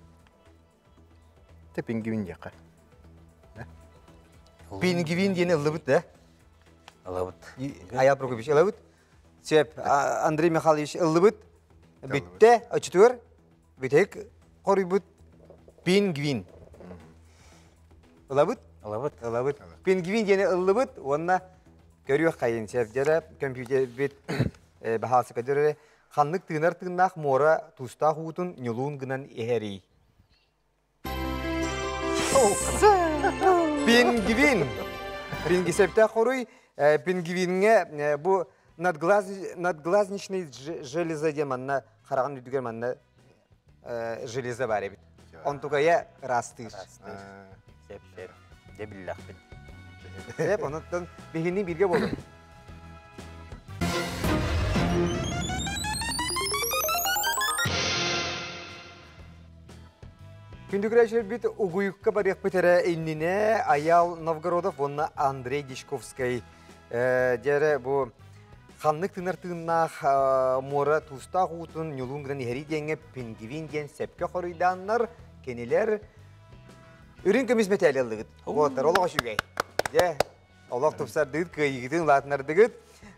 Те пингвин диэххэ. Пингвин диэни ыллыбыт да? Ылабыт. Аял Прокопьевич ылабыт. Сөп, Андрей Михайлович ыллыбыт. Бүттэ, очутугар бүтэйик хоруйбут пингвин. Ылабыт? Ылабыт. Ылабыт. Пингвин диэни ыллыбыт уонна көрүөх хайын сөп. Компьютер бит баһаалса көдөрө ханнык тыынар тыыннаах муора туустаах уутун ньулуун гынан иһэрий. Пингвин. Пингисепте хоруй пингвинге бу надглазничный железа диэн манна хараҕын үрдүгэр манна железа бар эбит. Онтукайа ырастыыр. Сеп сеп. Дьэ биллэхпин. Сеп, онуттан биһини бииргэ буолун. Күндү көрөөччүлэрбит угуйукка барыахпыт эрэ иннинэ Аял Новгородов уонна Андрей Дичковскай дьэрэ бу ханнык тыынар тыыннаах муора туустаах уутун ньулуун гынан иһэрий диэҥҥэ пингвин диэн сөпкө хоруйдааннар кинилэр үрүҥ көмүс мэтээли ыллыгыт. Уоттар олох үчүгэй. Дьэ, олох тупсардыгыт, кыайыгытын улаатынардыгыт.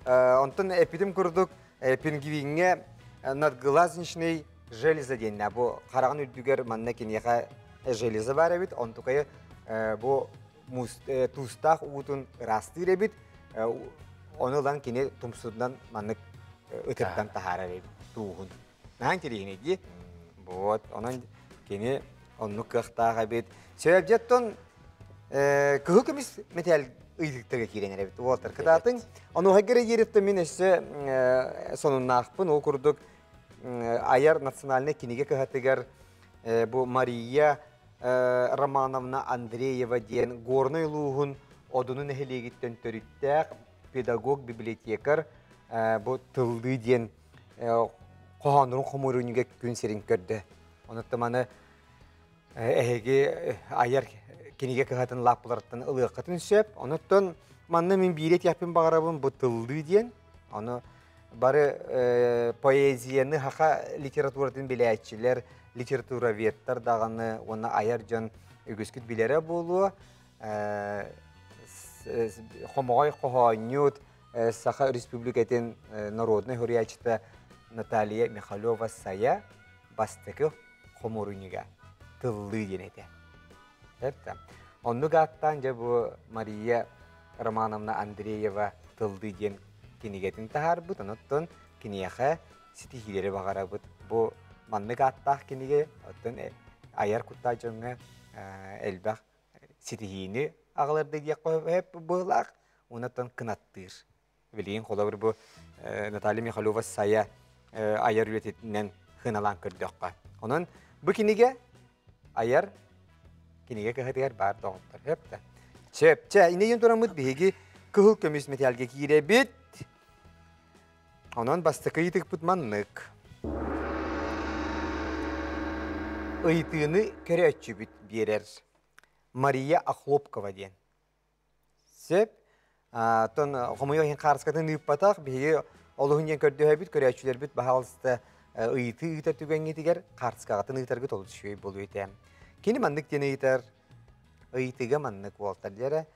Онтон эппитим курдук пингвиҥҥэ надглазничный железа диэннэ бу хараҕын үрдүгэр манна киниэхэ железа баар эбит онтукайы бу туустаах уутун ыраастыыр эбит ону ылан кини тумсунан маннык ытырдан таһаарар эбит тууһун наһаа интэриэһинэй дии вот онон кини оннук кыахтаах эбит сөбдьэттон кыһыл көмүс мэтээл ыйытыктарга киирэн эрэбит уолаттар кытаатыҥ онуоха диэриттэн мин өссө сонуннаахпын ол курдук айар национальнай кинигэ кыһатыгар бу Мария Романовна Андреева диэн Горнай улууһун Одуну нэһилиэгиттэн төрүттээх педагог-библиотекарь бу тыллыы диэн хоһооннорун хомуурунньуга күн сирин көрдө. Онуттан маны эһиги айар кинигэ кыһатын лааппыларыттан ылыаххытын сөп. Онуттан манна мин биири этиэхпин баҕарабын бу тыллыы диэн. Ону бары поэзияны хаха литературатын билээччилэр, литературоведтар даҕаны уонна айар дьон үгүскүт билэрэ буолуо. Хомоҕой хоһоонньут, Саха Республикатын народнай суруйааччыта Наталья Михалева-Сайа бастакы хомуурунньуга «Тыллыы» диэн этэ. Оннук ааттаан дьэ бу Мария Романовна Андреева «Тыллыы» диэн кинигэтин таһаарбыт. Онон киниэхэ ситиһиилэри баҕарабыт. Бу маннык ааттаах кинигэ оттон айар куттаах дьоҥҥо элбэх ситиһиини аҕалар да диэххэ быһыылаах, уонна кынаттыыр. Билигин холобур бу Наталья Михалева Сайа айар үлэтинэн хыналаан көрдөххө. Онон бу кинигэ айар кинигэ кыһатыгар баар доҕоттор. Хөп да. Сөп. Чэ, инейин тураммыт биһиги кыһыл көмүс мэтээлгэ киирэбит. Онон бастакы ыйытыкпыт маннык. Ыйытыыны көрөөччүбүт биэрэр Мария Охлопкова диэн. Сөп. Оттон хомойуох иһин хаарыскатын ыыппатах. Биһиги олуһун диэн көрдөһөбүт, көрөөччүлэрбит баһаалыста ыйытыы ыытар түгэҥҥитигэр хаарыскаҕытын ыытаргыт олус үчүгэй буолуо этэ. Кини маннык диэн ыйытар. Ыйытыыга маннык буолтар диэрэ.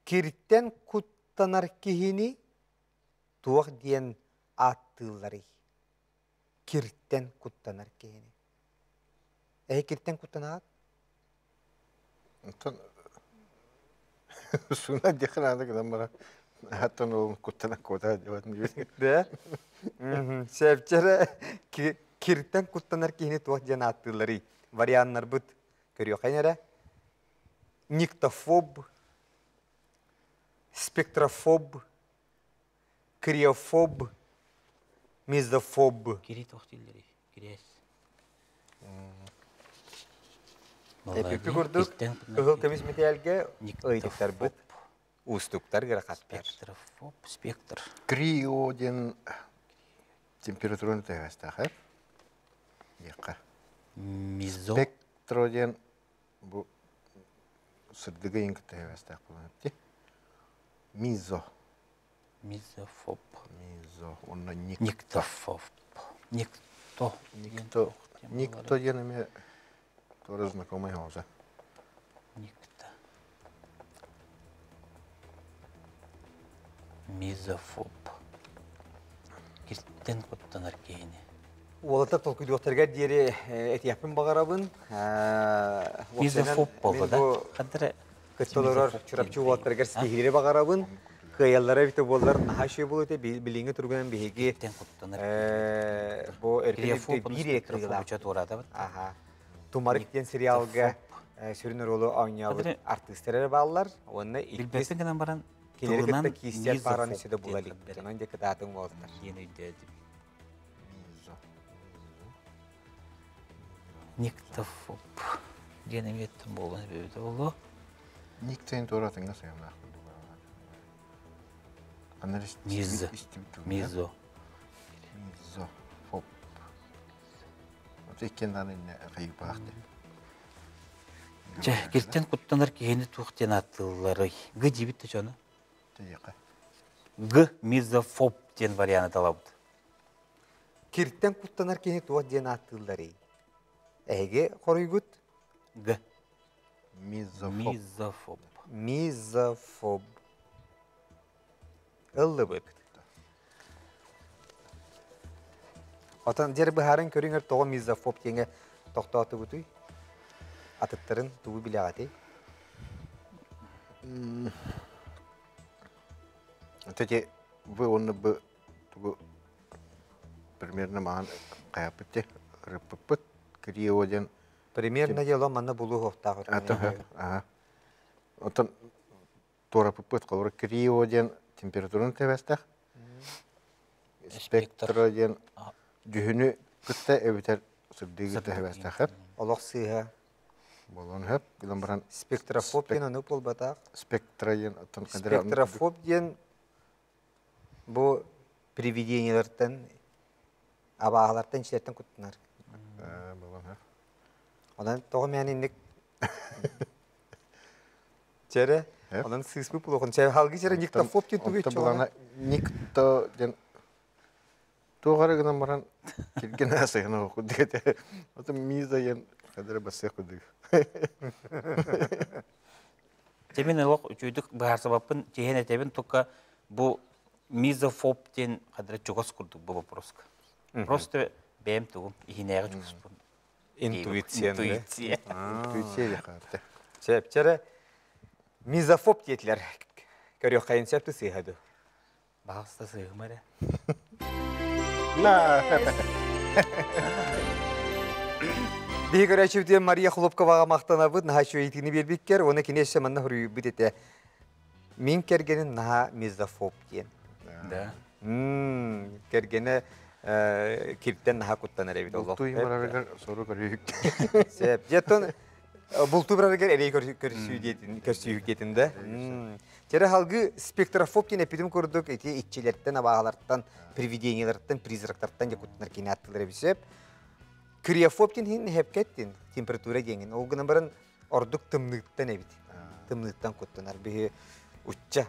Киртэн куттанар киһини туох диэн ааттыылларый? Киртэн куттанар киһини. Эһи киртэн куттанаҕыт? Оттон суна диэххэ наада гынан баран аттан ол куттана куота диэбэтин Да? Сэпчэрэ киртэн куттанар киһини туох диэн ааттыылларый? Варианнарбыт көрүөххэ эрэ. Никтофоб, спектрофоб, криофоб, мезофоб. Кири туох дииллэрий? Кириэс. Эпиппи курдук кыһыл көмүс мэтээлгэ ыйытыктарбыт уустуктар гырахаттар. Спектрофоб, спектр. Крио диэн температураны тэһэстээх, э? Диэххэ. Мизо. Спектро диэн бу сырдыгы иҥ кытта тэһэстээх буолан Мизо. Мизофоб. Мизо. Уонна ник. Никтофоб. Никто. Никто. Никто диэн эмиэ тоже знакомый оҕото. Никто. Мизофоб. Киртэн куттанар киһини. Уолаттар толкуйдуохтарыгар диэри этиэхпин баҕарабын. Мизофоб буолла да? Хантара Кытта олорор Чурапчы уолаттарыгар ситиһиилэри баҕарабын. Кыайаллара эбитэ буоллар наһаа үчүгэй буолуо этэ. Билиҥҥи туругунан биһиги бу өркөн биир кыайыылаах. Аха. Тумарык диэн сериалга сүрүн оруолу оонньообут артыыстар эрэ бааллар. Уонна иккис гынан баран кинилэри кытта киирсиэр бааран өссө да була илик. Онон дьэ кытаатыҥ уолаттар. Диэн өйдөөтүм. Никтофоб диэн эмиэттэн буолан эбэбитэ буолуо. Никтейн туоратыҥҥа сыһыаннаах Мизо. Мизо. Мизо. Фоп. Иккиэн даҕаны иннэ хайыпаах диэн. Чэ, киртэн куттанар киһини туох диэн ааттыылларый? Г диэбит да дьону. Г мизофоб диэн варианы талабыт. Киртэн куттанар киһи туох диэн ааттыылларый? Эһиги хоруйгут? Г. Мизофоб. Мизофоб. Мизофоб. Ыллыбыт. Отон дьэр быһааран көрүҥэр тоҕо мизофоб диэҥэ тохтоотугутуй? Атыттарын тугу билэҕитий? Кстати, вы уонна б тугу примерно маҕан хайаппыт те ырыппыппыт Крио диэн Примерно дело манна булуохтаах. Аха. Оттон туораппыппыт холобура Крио диэн температураны тэбэстэх. Спектро диэн дьүһүнү кытта эбэтэр сырдыгы кытта тэбэстэхэр. Олох сыыһа. Буолуон сөп. Гынан баран Спектрофоб диэн ону буолбатах. Спектро диэн оттон Спектрофоб диэн бу привидениелэртэн абааһылартан иччилэртэн куттанар. Буолуон сөп. Онон тоҕо мээн инник Чэрэ, онон сыыспыт буолуохун. Чэ, халгы чэрэ никтофоб диэн тугу иччи Никто диэн туох эрэ гынан баран киргин аасыгына курдук этэ. Отон миза диэн хадара бассыах курдук. Дьэ мин олох үчүгүйдүк быһаарсыбаппын тиһэн этэбин тукка бу Мизофоб диэн хадра чугас курдук бу вопроска. Просто бэйэм тугум иһинээҕи чугаспын. Интуиция. Интуиция. Интуиция диэхэ. Сөп, чэрэ мизофоб диэтилэр. Көрүөххэйин сөп сыыһа ду. Баҕаста сыыһыма эрэ. Биһи көрөөччүбүтүгэр Мария Хлопковаҕа махтанабыт, наһаа үчүгэй биэрбиккэр, уонна кини өссө манна хоруйбут этэ. Мин кэргэним наһаа мизофоб диэн. Да. Кэргэнэ киртэн наһаа куттанар эбит олох. Бултуу барарыгар сору көрүүк. Сөп. Дьэ, бултуу барарыгар эрэй көрсүү диэтин, көрсүүһүк диэтин да. Чэрэ халгы спектрофоб диэн эппитим курдук ити иччилэртэн, абааһылартан, привидениелэртэн, призрактартан дьэ куттанар кини аттылар эбит сөп. Криофоб диэн иһин хэпкэттин температура диэҥин. Ол гынан баран ордук тымныыттан эбит. Тымныыттан куттанар. Биһи учча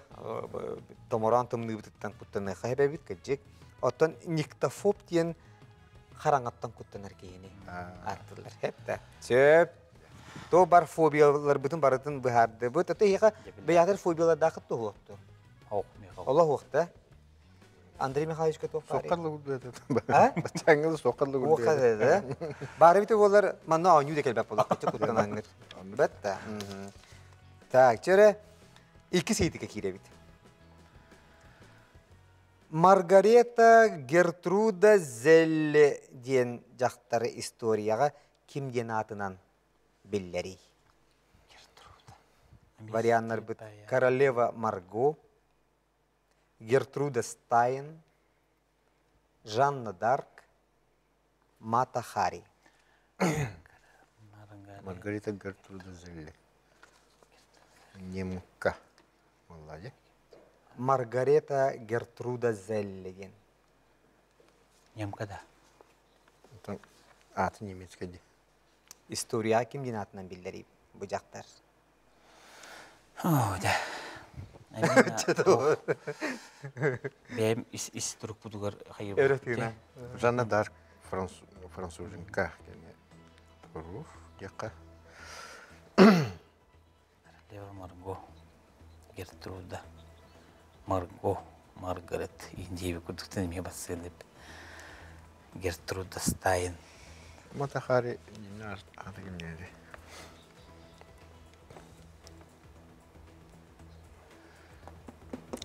томороон тымныыбытыттан куттаныахха эбэбит кырдьык. Оттон никтофоб диэн хараҥаттан куттанар киһини ааттыыллар. Хэп Сөп. То бар фобияларбытын барытын быһаардыбыт. Ото иһиэхэ бэйэҕэр фобиялардаахыт туһуохту. Олох уохта. Андрей Михайловичка туох баар? Соққарлы гурду Баччаҥҥылы соққарлы гурду. Уохха Баары бите буолар манна оонньуу да кэлбэт буоллахха куттанаҥҥыр. Бэт да. Так, чөрө икки сыйтыка киирэбит. Маргарета Гертруда Зелле диэн дьахтары историяҕа ким диэн аатынан биллэрий? Гертруда. Варианнарбыт Королева Марго, Гертруда Стайн, Жанна Дарк, Мата Хари. Маргарита Гертруда Зелле. Немка. Молодец. Маргарета Гертруда Зелле диэн. Немка да. Аты немецкий ди. История ким диэн аатынан биллэрий бу дьахтар? О, да. Бэйэм ис ис турукпутугар хайыбыт. Өрө тыына. Жанна Дарк француженка Руф диэххэ. Королева Марго, Гертруда, Марго, Маргарет, Индиеви курдуктан эмиэ бассыан эбит. Гертруда Стайн. Матахари аты кимнээри.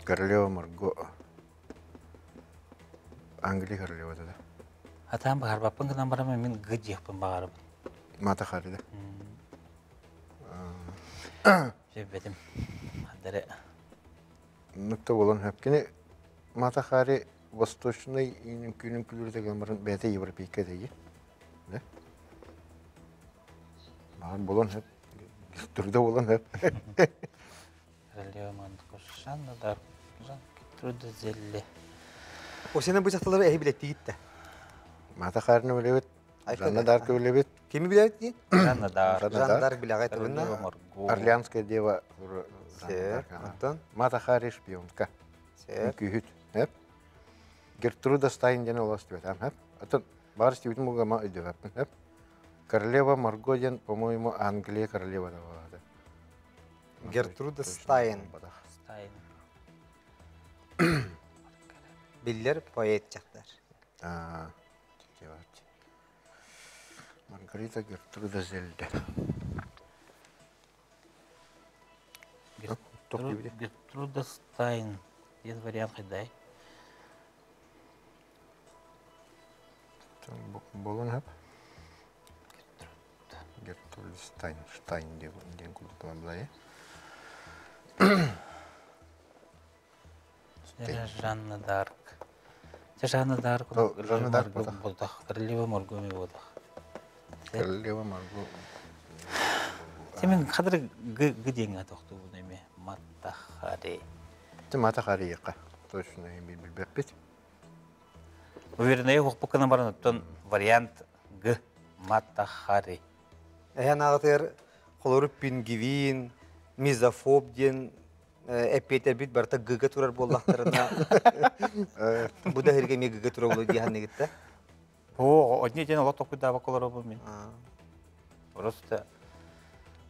Королева Марго. Англия королева да. Атаан баҕарбаппын гынан баран мин г диэхпин баҕарабын. Матахари да. Сөббэтим. Хадары. Нукта болон хөп. Кини Матахари восточный күнүн күлүрүтэ гынан бэйэтэ европейка дэги. Да? Маған болон хөп. Турда болон хөп. Королева Марго Жанна Дарк. Жан Гертруда Зелле. Осена бу дьахталары эһи билеттигит да. Матахарины билебит. Жанна Дарк билебит. Кими билебит дии? Жанна Дарк. Жанна Дарк билэҕэ тыбынна. Королева Марго. Орлеанская дева. Сөп. Онтон? Матахари шпионка. Сөп. Күһүт. Хөп. Гертруда Стайн диэн олос түбэтам. Хөп. Атын бар стивитин булгама өйдөбөппүн. Хөп. Королева Марго диэн, по-моему, Англия королева да болады. Гертруда Стайн. Стайн. Биллер поэт дьахтар. А, Маргарита Гертруда Зельде. Гертруда Стайн. Диэн вариант хайдай. Болон хөп. Гертруда Стайн. Штайн диэн курдук былай. Жанна Дарк. Жанна Дарк. Жанна Дарк бодах. Королева Марго ми бодах. Королева Марго. Темен хадыр г г диэн тохтуу неме Матахари. Те Матахари яка. Точно билбеппит. Уверенный хохпукана баран оттон вариант г Матахари. Эһэн аҕатыгар холору пингвин, мизофоб диэн эппиэтэрбит барыта гыга турар буоллахтарына бу да иһиргэ эмиэ гыга турар буолуо дии саныыгыт да? О, одни день олох токуйдаабакка олоробун мин. Просто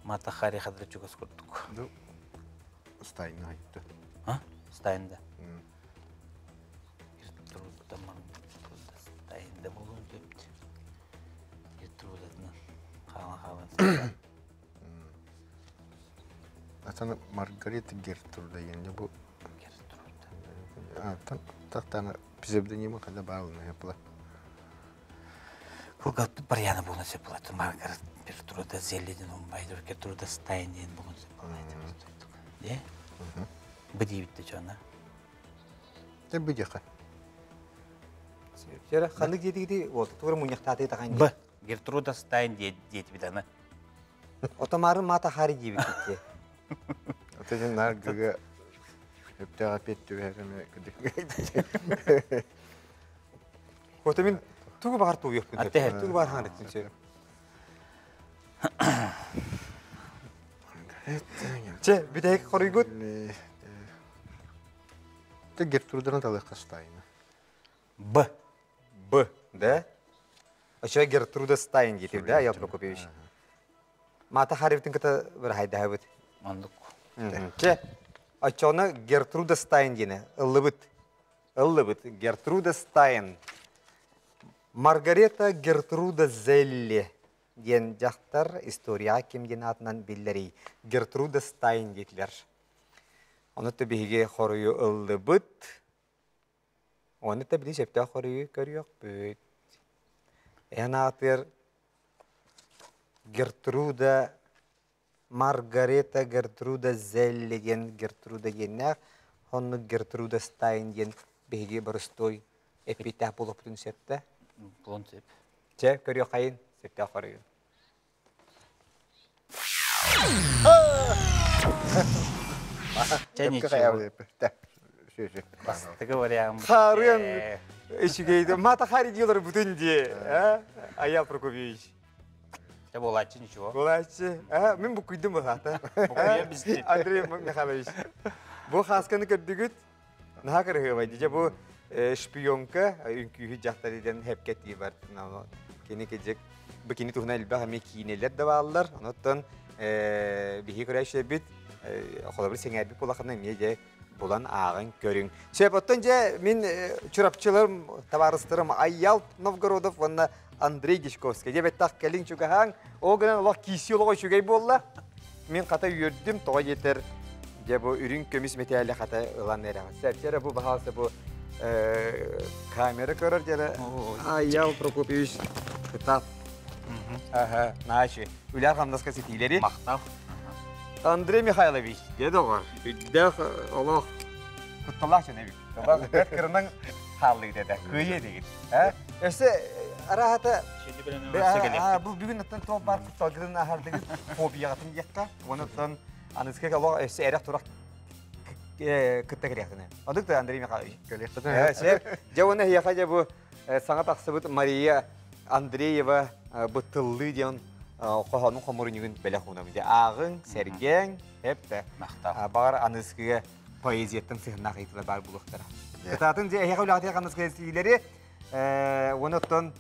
Матахари хадыр чугас курдук. Стайн айтты. А? Стайн да. Оттон Стайн да буолуон сөп. Гертрудатынан хаалан-хаалан Атан Маргарита Гертруда диэн бу Гертруда. Аттан тахтана псевдонима когда баалына япла. Кылгаппыт барьяна буолан сөп буолат. Маргарет Гертруда Зелли диэн умбайдыр Гертруда Стайн диэн буолан сөп буолат. Де? Бу диибитте чона. Те бидиха. Сера ханнык диэтигити вот тугар муньахтааты тахан. Б. Гертруда Стайн диэтибит аны. Отомарын мата хари диэбит. Отын нар гыга өптөҕө пет түбэһэрэ кыдык. Ото мин тугу баҕар тууйуохпун сөп. Тугу баҕар хаанытын сөп. Че, бүтэһик хоруйгут? Те Гертруданы талыахха Стайна. Б. Б, да? Очо Гертруда Стайн диэтив, да, Ял Прокопьевич? Мата Харибытын кыта бір хайдаһыбыт. Ондук. Че, очону Гертруда Стайн диэни ыллыбыт. Ыллыбыт. Гертруда Стайн. Маргарета Гертруда Зелли диэн дьахтар история ким диэн аатынан биллэрий. Гертруда Стайн диэтилэр. Ону та биһиги хоруйу ыллыбыт. Ону та били сөптөөх хоруйу көрүөхпүт. Эн аатыгар Гертруда Маргарета Гертруда Зелли диэн Гертруда диэннээх, оннук Гертруда Стайн диэн биһиги боростуой эппиттээх буолуохпутун сөп да? Буолуон сөп. Чэ, көрүөххэйин, сөптөөх хоруйу. Чэ, ничего. Бастакы вариант. Харыан үчүгэй. Мата хари дийлер бүтүн дии. Аял Прокопьевич. Чэ, буолааччы ничего. Буолааччы. Мин букуйдум быһаата. Андрей Михайлович. Бу хасканы көрдүгүт. Наһаа кырыһыабай. Дьэ бу шпионка үҥкүүһү дьахтар диэн хепкетии бар. Кини кежик бу кини туһунан элбэх эмиэ киинэлэр да бааллар. Онуттан биһи көрөөччүлэрбит холобур сэҥээрбит буолахына эмиэ дьэ булан ааҕын көрүҥ. Сөп, оттон дьэ мин чурапчыларым, табаарыстарым Айял Новгородов уонна Андрей Дичковский. Дьэ бэттэх кэлиҥ чугаһааҥ. Ол гынан олох киирсии олоҕо үчүгэй буолла. Мин хата үөрдүм, тоҕо диэтэр дьэ бу үрүҥ көмүс мэтээли хата ылан эрэҕин. Сөп, дьэ бу баһаалыста бу камера көрөр дьэ Айял Прокопьевич кытаат. Аха, наачы. Үлэр хамнаска ситиилэри. Махтал. Андрей Михайлович, дьэ доҕор, үрдээх олох кутталаах дьон эбит. Бэрт кырынан хааллыгыт этэ, кыайыы дегит. Өссө араһата бу бүгүн оттон туох баар кутталгытын аһардыгыт, фобияҕытын диэххэ, онуттан аныскы олох өссө эрэх турах кытта кэлиэхтинэ. Одук да Андрей Михайлович. Кэлиэхтинэ. Дьэ уонна эһиэхэ дьэ бу саҥа тахсыбыт Мария Андреева бытыллыы диэн хоһоонун хомурунньугун бэлэх уунабын. Дьэ ааҕыҥ, сэргээҥ, эп Махтал. Баҕар аныскыга поэзияттан сыһыннаах ыйытыылар баар буолуохтара. Кытаатын дьэ эһиэхэ үлэҕитигэр ханыскыга сиилэри уонна оттон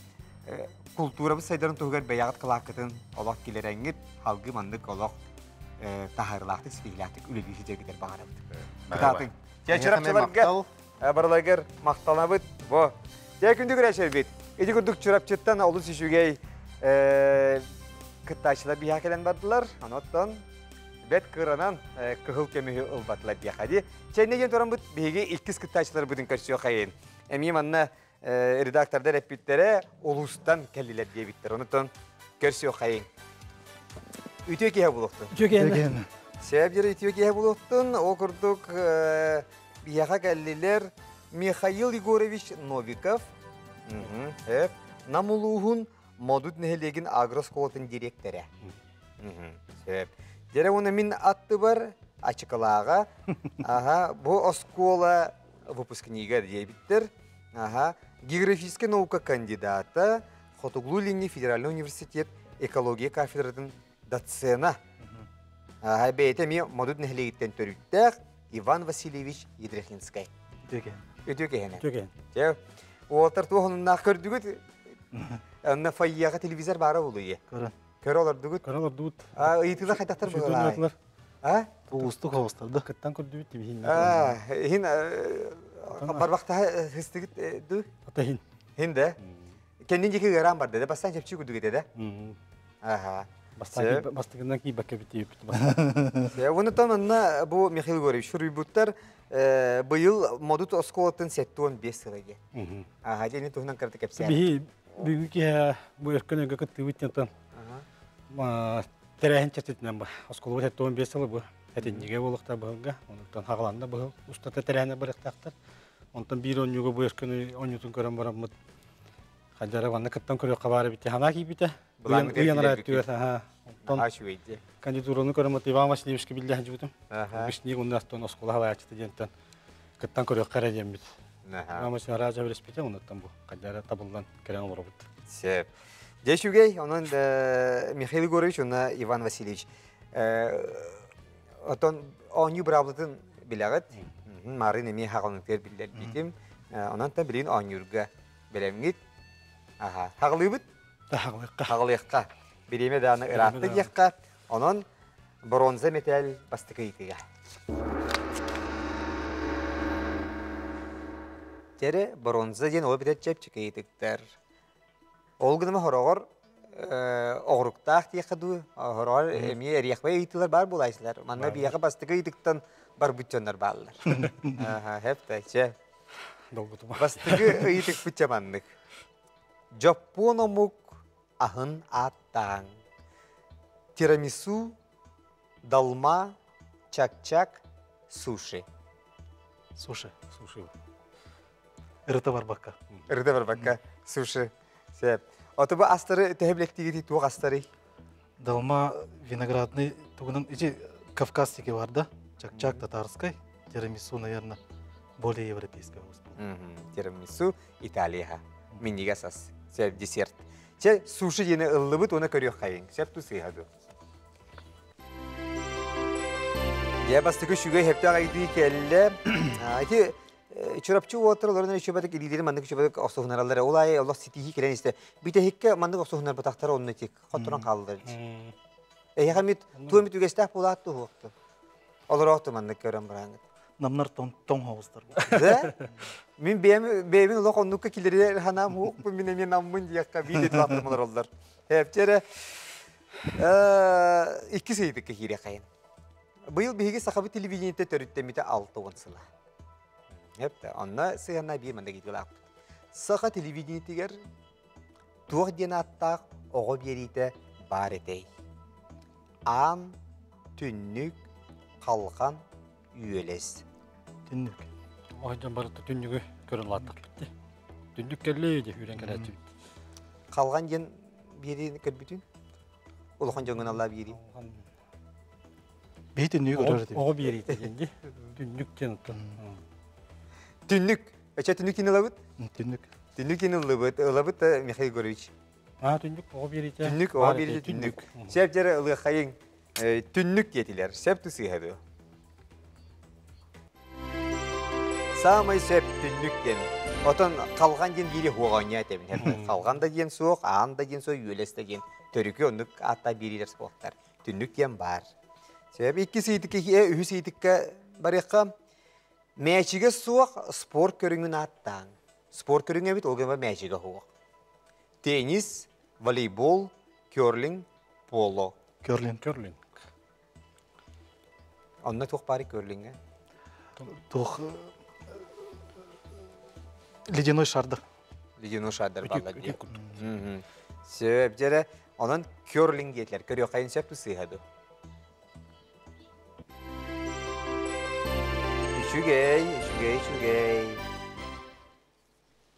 култуурабыт сайдарын туһугар бэйэҕит кылааккытын олох килэрэҥҥит, халгыы маннык олох таһаарыылаахтык, ситиһиилээхтик үлэлии сылдьаргытыгар баҕарабыт. Кытаатыҥ. Дьэ чурапчыларга барыларыгар махтанабыт. Бу. Дьэ күндү көрөөччүлэрбит. Ити курдук Чурапчыттан олус үчүгэй кыттааччылар биһиэхэ кэлэн бардылар. Оноттон бэт кыранан кыһыл көмүһү ылбатылар диэхэ дии. Чэнне диэн тураммыт биһиги иккис кыттааччыларбытын көрсүөххэйин. Эмиэ манна редактордар эппиттэрэ улуустан кэллилэр диэбиттэр. Онуттан көрсүөххэйин. Үтүө киһи булуохтун. Үтүө киһи. Сөп дьири үтүө киһи булуохтун. Ол курдук биһиэхэ кэллилэр Михаил Егорович Новиков, Нам улууһун Модут нэһилиэгин агрооскуолатын дириэктэрэ. Сөп. Дьэрэ уонна мин аттыбар Ачыкылааҕа, аха, бу оскуола выпускнига диэбиттэр. Аха, географическай наука кандидата, Хотугулуу-Илиҥҥи федеральнай университет экология кафедратын доцена. Аха, бэйэтэ эмиэ Модут нэһилиэгиттэн төрүттээх Иван Васильевич Ядрихинскай. Үтүө Үтүө киһини. Үтүө киһи. Дьэ, уолаттар туох онуннаах көрдүгүт? Онно фойеҕа телевизор баара буолуйа. Көрөн. Көрө олордугут? Көрө олордубут. А, ыйытыылар хайдахтар буолалар? А? Уустук оҕустар да кыттан көрдүбүт тибиһин. А, иһин Барбахтаһа хыстыгыт ду? Ата хин. Хин да? Кэннин диэки ыараан барды да, бастаан чэпчи курдук этэ да? Аха. Бастакынан киирбэккэ битиэбит. Онутан онно бу Михаил Егорович суруйбуттар быйыл Модут оскуолатын 75 сыла диэн. Аха, дьэ туһунан кырата кэпсээн. Биһи бүгүн киһи бу өркөн өйгө кыттыыбыт диэн тэрээһин чэрчитинэн бу оскуолабыт 75 сыла бу этинньигэ буолуохтаах быһылга. Онтон хаҕаланна быһыл устата тэрээһинэ барыахтаахтар. Онтон биир оонньууга бу өркөн оонньуутун көрөн бараммыт Хадьара манна кыттан көрүөххэ баар эбит ханаа киирбитэ. Ыйан арааттыгар аха. Онтон кандидатураны көрөмөт Иван Васильевичка биллэ сылдьыбытым. Үгүс уонна астон оскуола халааччыта диэнтэн кыттан көрүөххэ эрэ диэммит. Иван Васильевич араас эбирэспитэ, онуттан бу хадьара табыллан кэлэн олоробут. Сөп. Дьэ үчүгэй, онон Михаил Егорович уонна Иван Васильевич отон оонньуу быраабылатын билэҕит. Марын эмиэ хаҕалынытыгар биллэрбитим. Онон та билигин оонньуурга Бэлэмҥит? Аха. Хаҕылыыбыт? Хаҕылыахха. Хаҕылыахха. Бириэмэ дааны ыраатта диэххэ. Онон бронза металл бастакы ыйытыга. Тере бронза диэн ол битэр чэпчэки ыйытыктар. Ол гыныма хороҕор оҕуруктаах диэххэ дуу, хороҕор эмиэ эриэхбэй ыйытыылар баар буолаайсылар. Манна биһиэхэ бастакы ыйытыктан барбыт дьоннор бааллар. Аха, хэп да, чэ. Долгутума. Бастакы ыйытыкпыт дьэ маннык. Дьоппуон омук аһын ааттааҥ. Тирамису, долма, чак-чак, суши. Суши. Суши. Ырыта барбакка. Ырыта барбакка. Суши. Сөп. Ото бу астары төһө билэктигитий туох астарый? Долма виноградный тугунан ити кавказский бар да? Чак-чак татарской, тирамису, наверное, более европейского Тирамису Италия. Минньигэс ас. Сөп десерт. Чэ, суши диэни ыллыбыт уонна көрүөх хайыҥ. Сөп ту сыыһа ду. Дьэ, бастакы үчүгэй хэптэх ыйытыы кэллэ. Ити Чурапчы уолаттар олорон үчүбэтик илиилэрин маннык үчүбэтик охсуһунараллар. Ол аайы олох ситиһии кэлэн истэ. Бүтэһиккэ маннык охсуһунарбатахтара онно тик хотторон хааллар. Эһиэхэ эмит туом үгэстээх буолаат туһуохтун. Олороохту маннык көрөн бараҥыт. Намнар тоҥ тоҥ хоҕустар. Да? Мин бэйэм бэйэбин олох оннукка киллэрэр санаам уохпун мин эмиэ наммын диэххэ биир дойдулаахтарым олороллор. Эпчэрэ иккис ыйытыкка киириэххэйин. Быйыл биһиги сахабыт телевидениетэ төрүттэммитэ 60 сыла. Эпте, онно сыһыанна биир маннык ыйытыылаахпыт. Саха телевидениетигэр туох диэн ааттаах оҕо биэриитэ баар этэй? Аан, түннүк, халҕан, үөлэс. Түннүк. Ойдон барыта түннүгү көрөн улааттахпыт дии. Түннүк кэллээ дии үүрэн кэлээччибит. Халҕан диэн биэриини көрбүтүн? Улахан дьоҥҥун аллаа биэрии. Биһи түннүгү көрөр этибит. Оҕо биэриитэ диэн дии. Түннүк диэн оттон. Түннүк. Эчэ түннүк кини ылабыт? Түннүк. Түннүк кини ыллыбыт. Ылабыт да Михаил Егорович. Аа түннүк оҕо биэриитэ. Түннүк оҕо биэриитэ түннүк. Сөп дьэрэ ылыаххайыҥ. Түннүк диэтилэр. Сөп тусыыһа дуо? Саамай сөп түннүк диэн. Отон халҕан диэн биири хуоҕа этэбин. Халҕан да диэн суох, аан да диэн суох, үөлэс да диэн. Төрүкү оннук ааттаах биэриилэр суохтар. Түннүк диэн баар. Себеп иккис ыйытыкка, үһүс ыйытыкка барыахха. Мээчигэ суох спорт көрүҥүн ааттааҥ. Спорт көрүҥэ эбит, ол гынан мээчигэ суох. Теннис, волейбол, керлинг, поло. Керлинг. Керлинг. Онно туох баарый керлиҥҥэ? Туох ледяной шардар. Ледяной шардар бааллар дии. Сөп дьэрэ. Онон керлинг диэтилэр. Көрүөххэйин сөп сыыһа ду. Үчүгэй, үчүгэй, үчүгэй.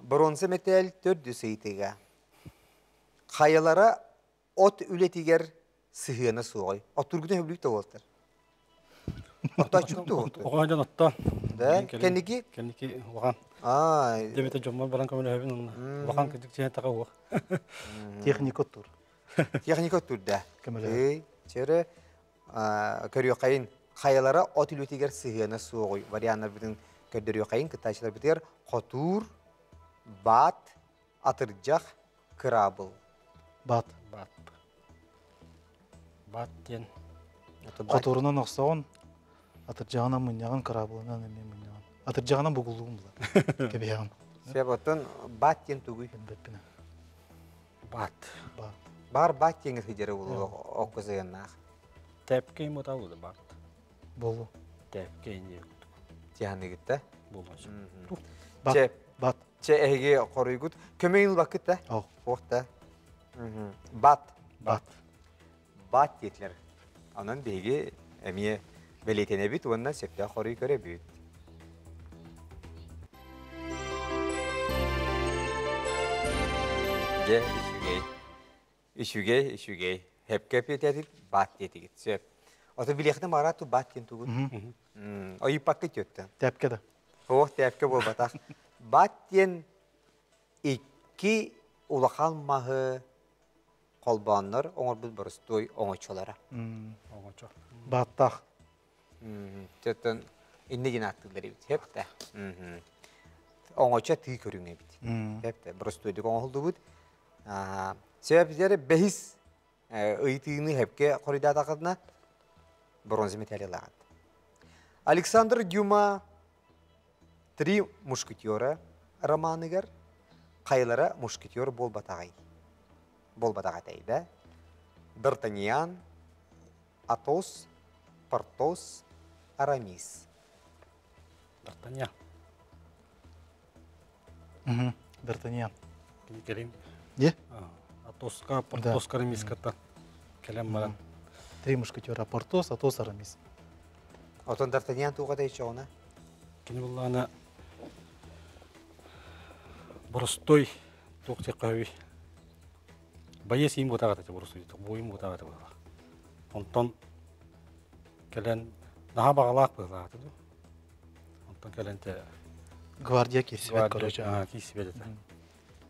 Бронза мэтээл төрдүс ыйытыга. Хайалара от үлэтигэр сыһыана суоҕай? Оттургутун сөбүлүүр да уолаттар. Оттооччук дуо? Оҕо дьон отто. Да? Кэнники? Кэнники улахан. Аа. Дебете дьоммор баран көмөлөһөбүн онно. Улахан кырдьык чээн таға уох. Техника оттуур. Техника оттуур да. Көмөлөһөр. Чөрө көрүөххэйин хайалара от үлэтигэр сыһыана суоҕуй варианнарбытын көрдөрүөххэйин кыттааччыларбытыгар хотуур, баат, атырдьах, кыраабыл. Баат. Баат. Баат диэн. Хотуурунан охсоҕун, атырдьаҕынан мунньаҕын, кыраабылынан эмиэ мунньаҕын. Атырдьаҕынан бугуллугум була. Кэбиһэҕин. Сөп, оттон баат диэн тугуй? Билбэппин. Баат. Баат. Бар баат диэҥҥэ сылдьара буолуо окко сыһыаннаах. Тэпкэй муталлы баат. Болу. Тэпкэй не Тиһаныгыт да? Болу. Чэ, Бат. Чэ, эһиги хоруйгут. Көмө ылбаккыт да? Ох. Ох да. Бат. Бат. Бат диэтилэр. Онон биһиги эмиэ бэлиэтэнэбит уонна сөптөөх хоруй көрөбүт. Дьэ, үчүгэй. Үчүгэй, үчүгэй. Хепке эпиэтэтит бат диэтигит. Сөп. Ото билиэхтэн баҕараа ту бат диэн тугун. Ойуппакка түөттэн. Тэпке да. Оох тэпке буолбатах. Бат диэн икки улахан маһы холбооннор оҥорбут боростуой оҥочолоро. Оҥочо. Бааттаах. Төттөн инне диэн ааттыыллар эбит. Хеп да. Оҥочо тыы көрүҥ эбит. Хеп да. Боростуойдук оҥоһуллубут. Сөп бэһис ыйытыыны хепке хоруйдаатахытына бронза медаль ылаҕыт. Александр Дюма «Три мушкетера» романыгар хайлара мушкетер буолбатаҕай? Буолбатах этэй да? Д'Артаньян, Атос, Портос, Арамис. Д'Артаньян. Д'Артаньян. Кэлин. Не? Атоска, Портос, Арамиската. Кэлэн баран. Три мушкетера. Портос, Атос, Арамис. Отон Д'Артаньян туға да ичоғына? Кини буллаана боростой туох теккаби боец им бутагата боростой буйум бутагата була. Онтон кэлэн наха бағалаах быһылаата ду. Онтон кэлэн те Гвардия кирсибет, короче. Кирсибет это.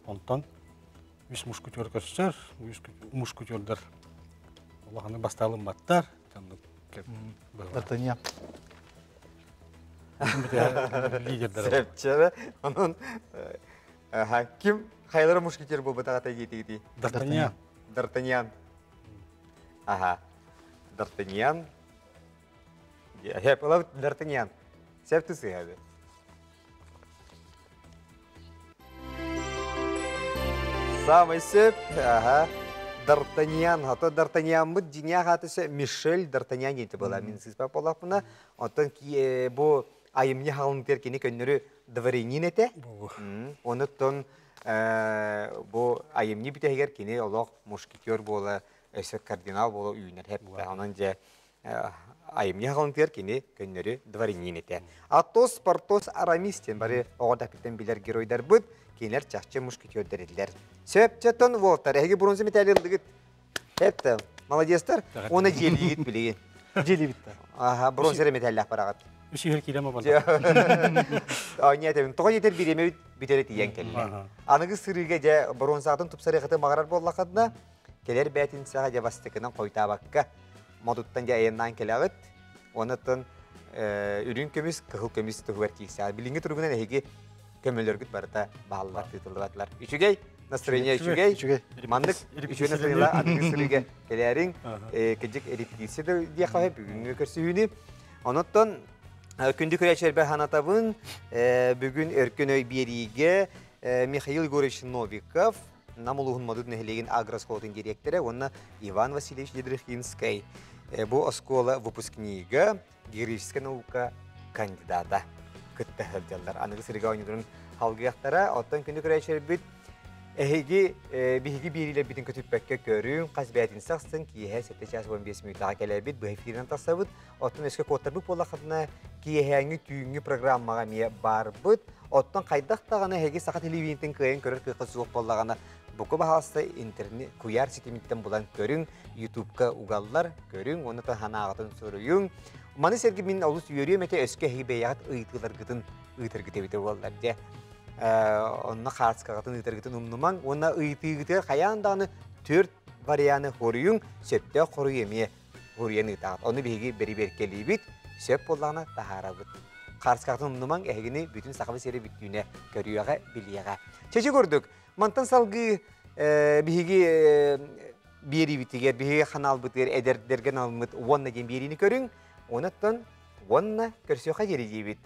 Онтон үс мушкетер көрсөр, үс мушкетердер улаханы басталын баттар. Д'Артаньян. Лидердер. Сепчere. Onun ким хайлары мушкетер буолбатаҕа диэтигити? Д'Артаньян. Д'Артаньян. Аха. Д'Артаньян. Хеп, ылабыт Д'Артаньян. Сеп тысыһады. Самый сөп, ага. Д'Артаньян, ото Д'Артаньяммыт дьиҥэ хаатыса Мишель Д'Артаньян диэти была мин сыыспа буоллахпына, оттон бу айымньы хаалынтыгар кини көннөрү дворянин этэ. Онуттан бу айымньы бүтэһигэр кини олох мушкетер буола, өссө кардинал буола үүнэр хэп. Онон дьэ айымньы хаалынтыгар кини көннөрү дворянин этэ. Атос, Портос, Арамис диэн бары оҕо дапиттан билэр геройдарбыт, кинилэр чахчы мушкетердер Сөп, четтон волтар, эһиги бронза медали ылдыгыт. Хепте, молодецтар. Оны дьиэлиигит билигин. Дьиэлиибит Аха, бронза медаллаах бараҕыт. Үс иһэр киирэн бабан. Аня этебин, тоҕо диэтэр бириэмэбит бүтэри тиийэн кэллэ. Аныгы сырыыга дьэ бронзатын тупсарыахаты маҕарар буоллаххытына, кэлэр бээтинсэҕэ дьэ бастакынан хойутаабакка модуттан дьэ айаннаан кэлэҕит. Онуттан үрүҥ көмүс, кыһыл көмүс туһугар киирсэҕит. Билиҥҥи туругунан эһиги көмөлөргүт барыта бааллар, тыытыллыбатылар. Үчүгэй, настроение үчүгэй. Маннык үчүгэй настроение аныгы сырыыга кэлээриҥ. Кыдьык репетиция да диэххэ бүгүҥҥү көрсүһүүнү. Онуттан күндү көрөөччүлэрбэр санатабын, бүгүн Өркөн өй биэриигэ Михаил Егорович Новиков, Нам улууһун Модут нэһилиэгин агрооскуолатын дириэктэрэ уонна Иван Васильевич Ядрихинскай бу оскуола выпускнига, географическай наука кандидата кытта сылдьаллар. Аныгы сырыга оонньууларын халгыахтара. Оттон күндү көрөөччүлэрбит эһиги биһиги биэриилэрбитин көтүппэккэ көрүҥ, хас бээтинсэ ахсын киэһэ 7 час 15 мүнүүтэҕэ кэлэбит, быһа эфиринэн тахсабыт. Оттон өскө куоттарбыт буоллаххытына, киэһээҥҥи түүҥҥү программаҕа эмиэ барбыт. Оттон хайдах даҕаны эһиги саха телевидениетин кыайан көрөр кыахха суох буоллаҕына, бука баһаалыста интернет куйаар ситимиттэн булан көрүҥ, ютубка угаллар, көрүҥ уонна ханаағытын суруйуҥ. Маны сэргэ мин олус үөрүөм этэ өскө эһиги бэйэҕит ыйытыыларгытын ыытаргыт эбитэ буоллар дьэ. Онно хааскаҕытын ыытаргытын умнумаҥ уонна ыйытыыгытыгар хайаан даҕаны төрт варианы хоруйуҥ, сөптөөх хоруй эмиэ хоруйан ыытаҕыт. Ону биһиги бэрибиэркэлиибит, сөп буоллаҕына таһаарабыт. Хаарскаҕытын умнумаҥ, эһигини бүтүн Сахабыт сирэ бүттүүнэ көрүөҕэ, билиэҕэ. Чэчи курдук, мантан салгыы биһиги биэриибитигэр, биһиги ханаалбытыгар эдэрдэргэ аналыммыт уонна диэн биэриини көрүҥ, онуттан уонна көрсүөххэ диэри диибит.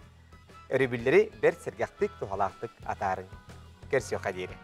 Өрөбүллэри бэрт сэргэхтик, туһалаахтык атаарыҥ. Көрсүөххэ диэри.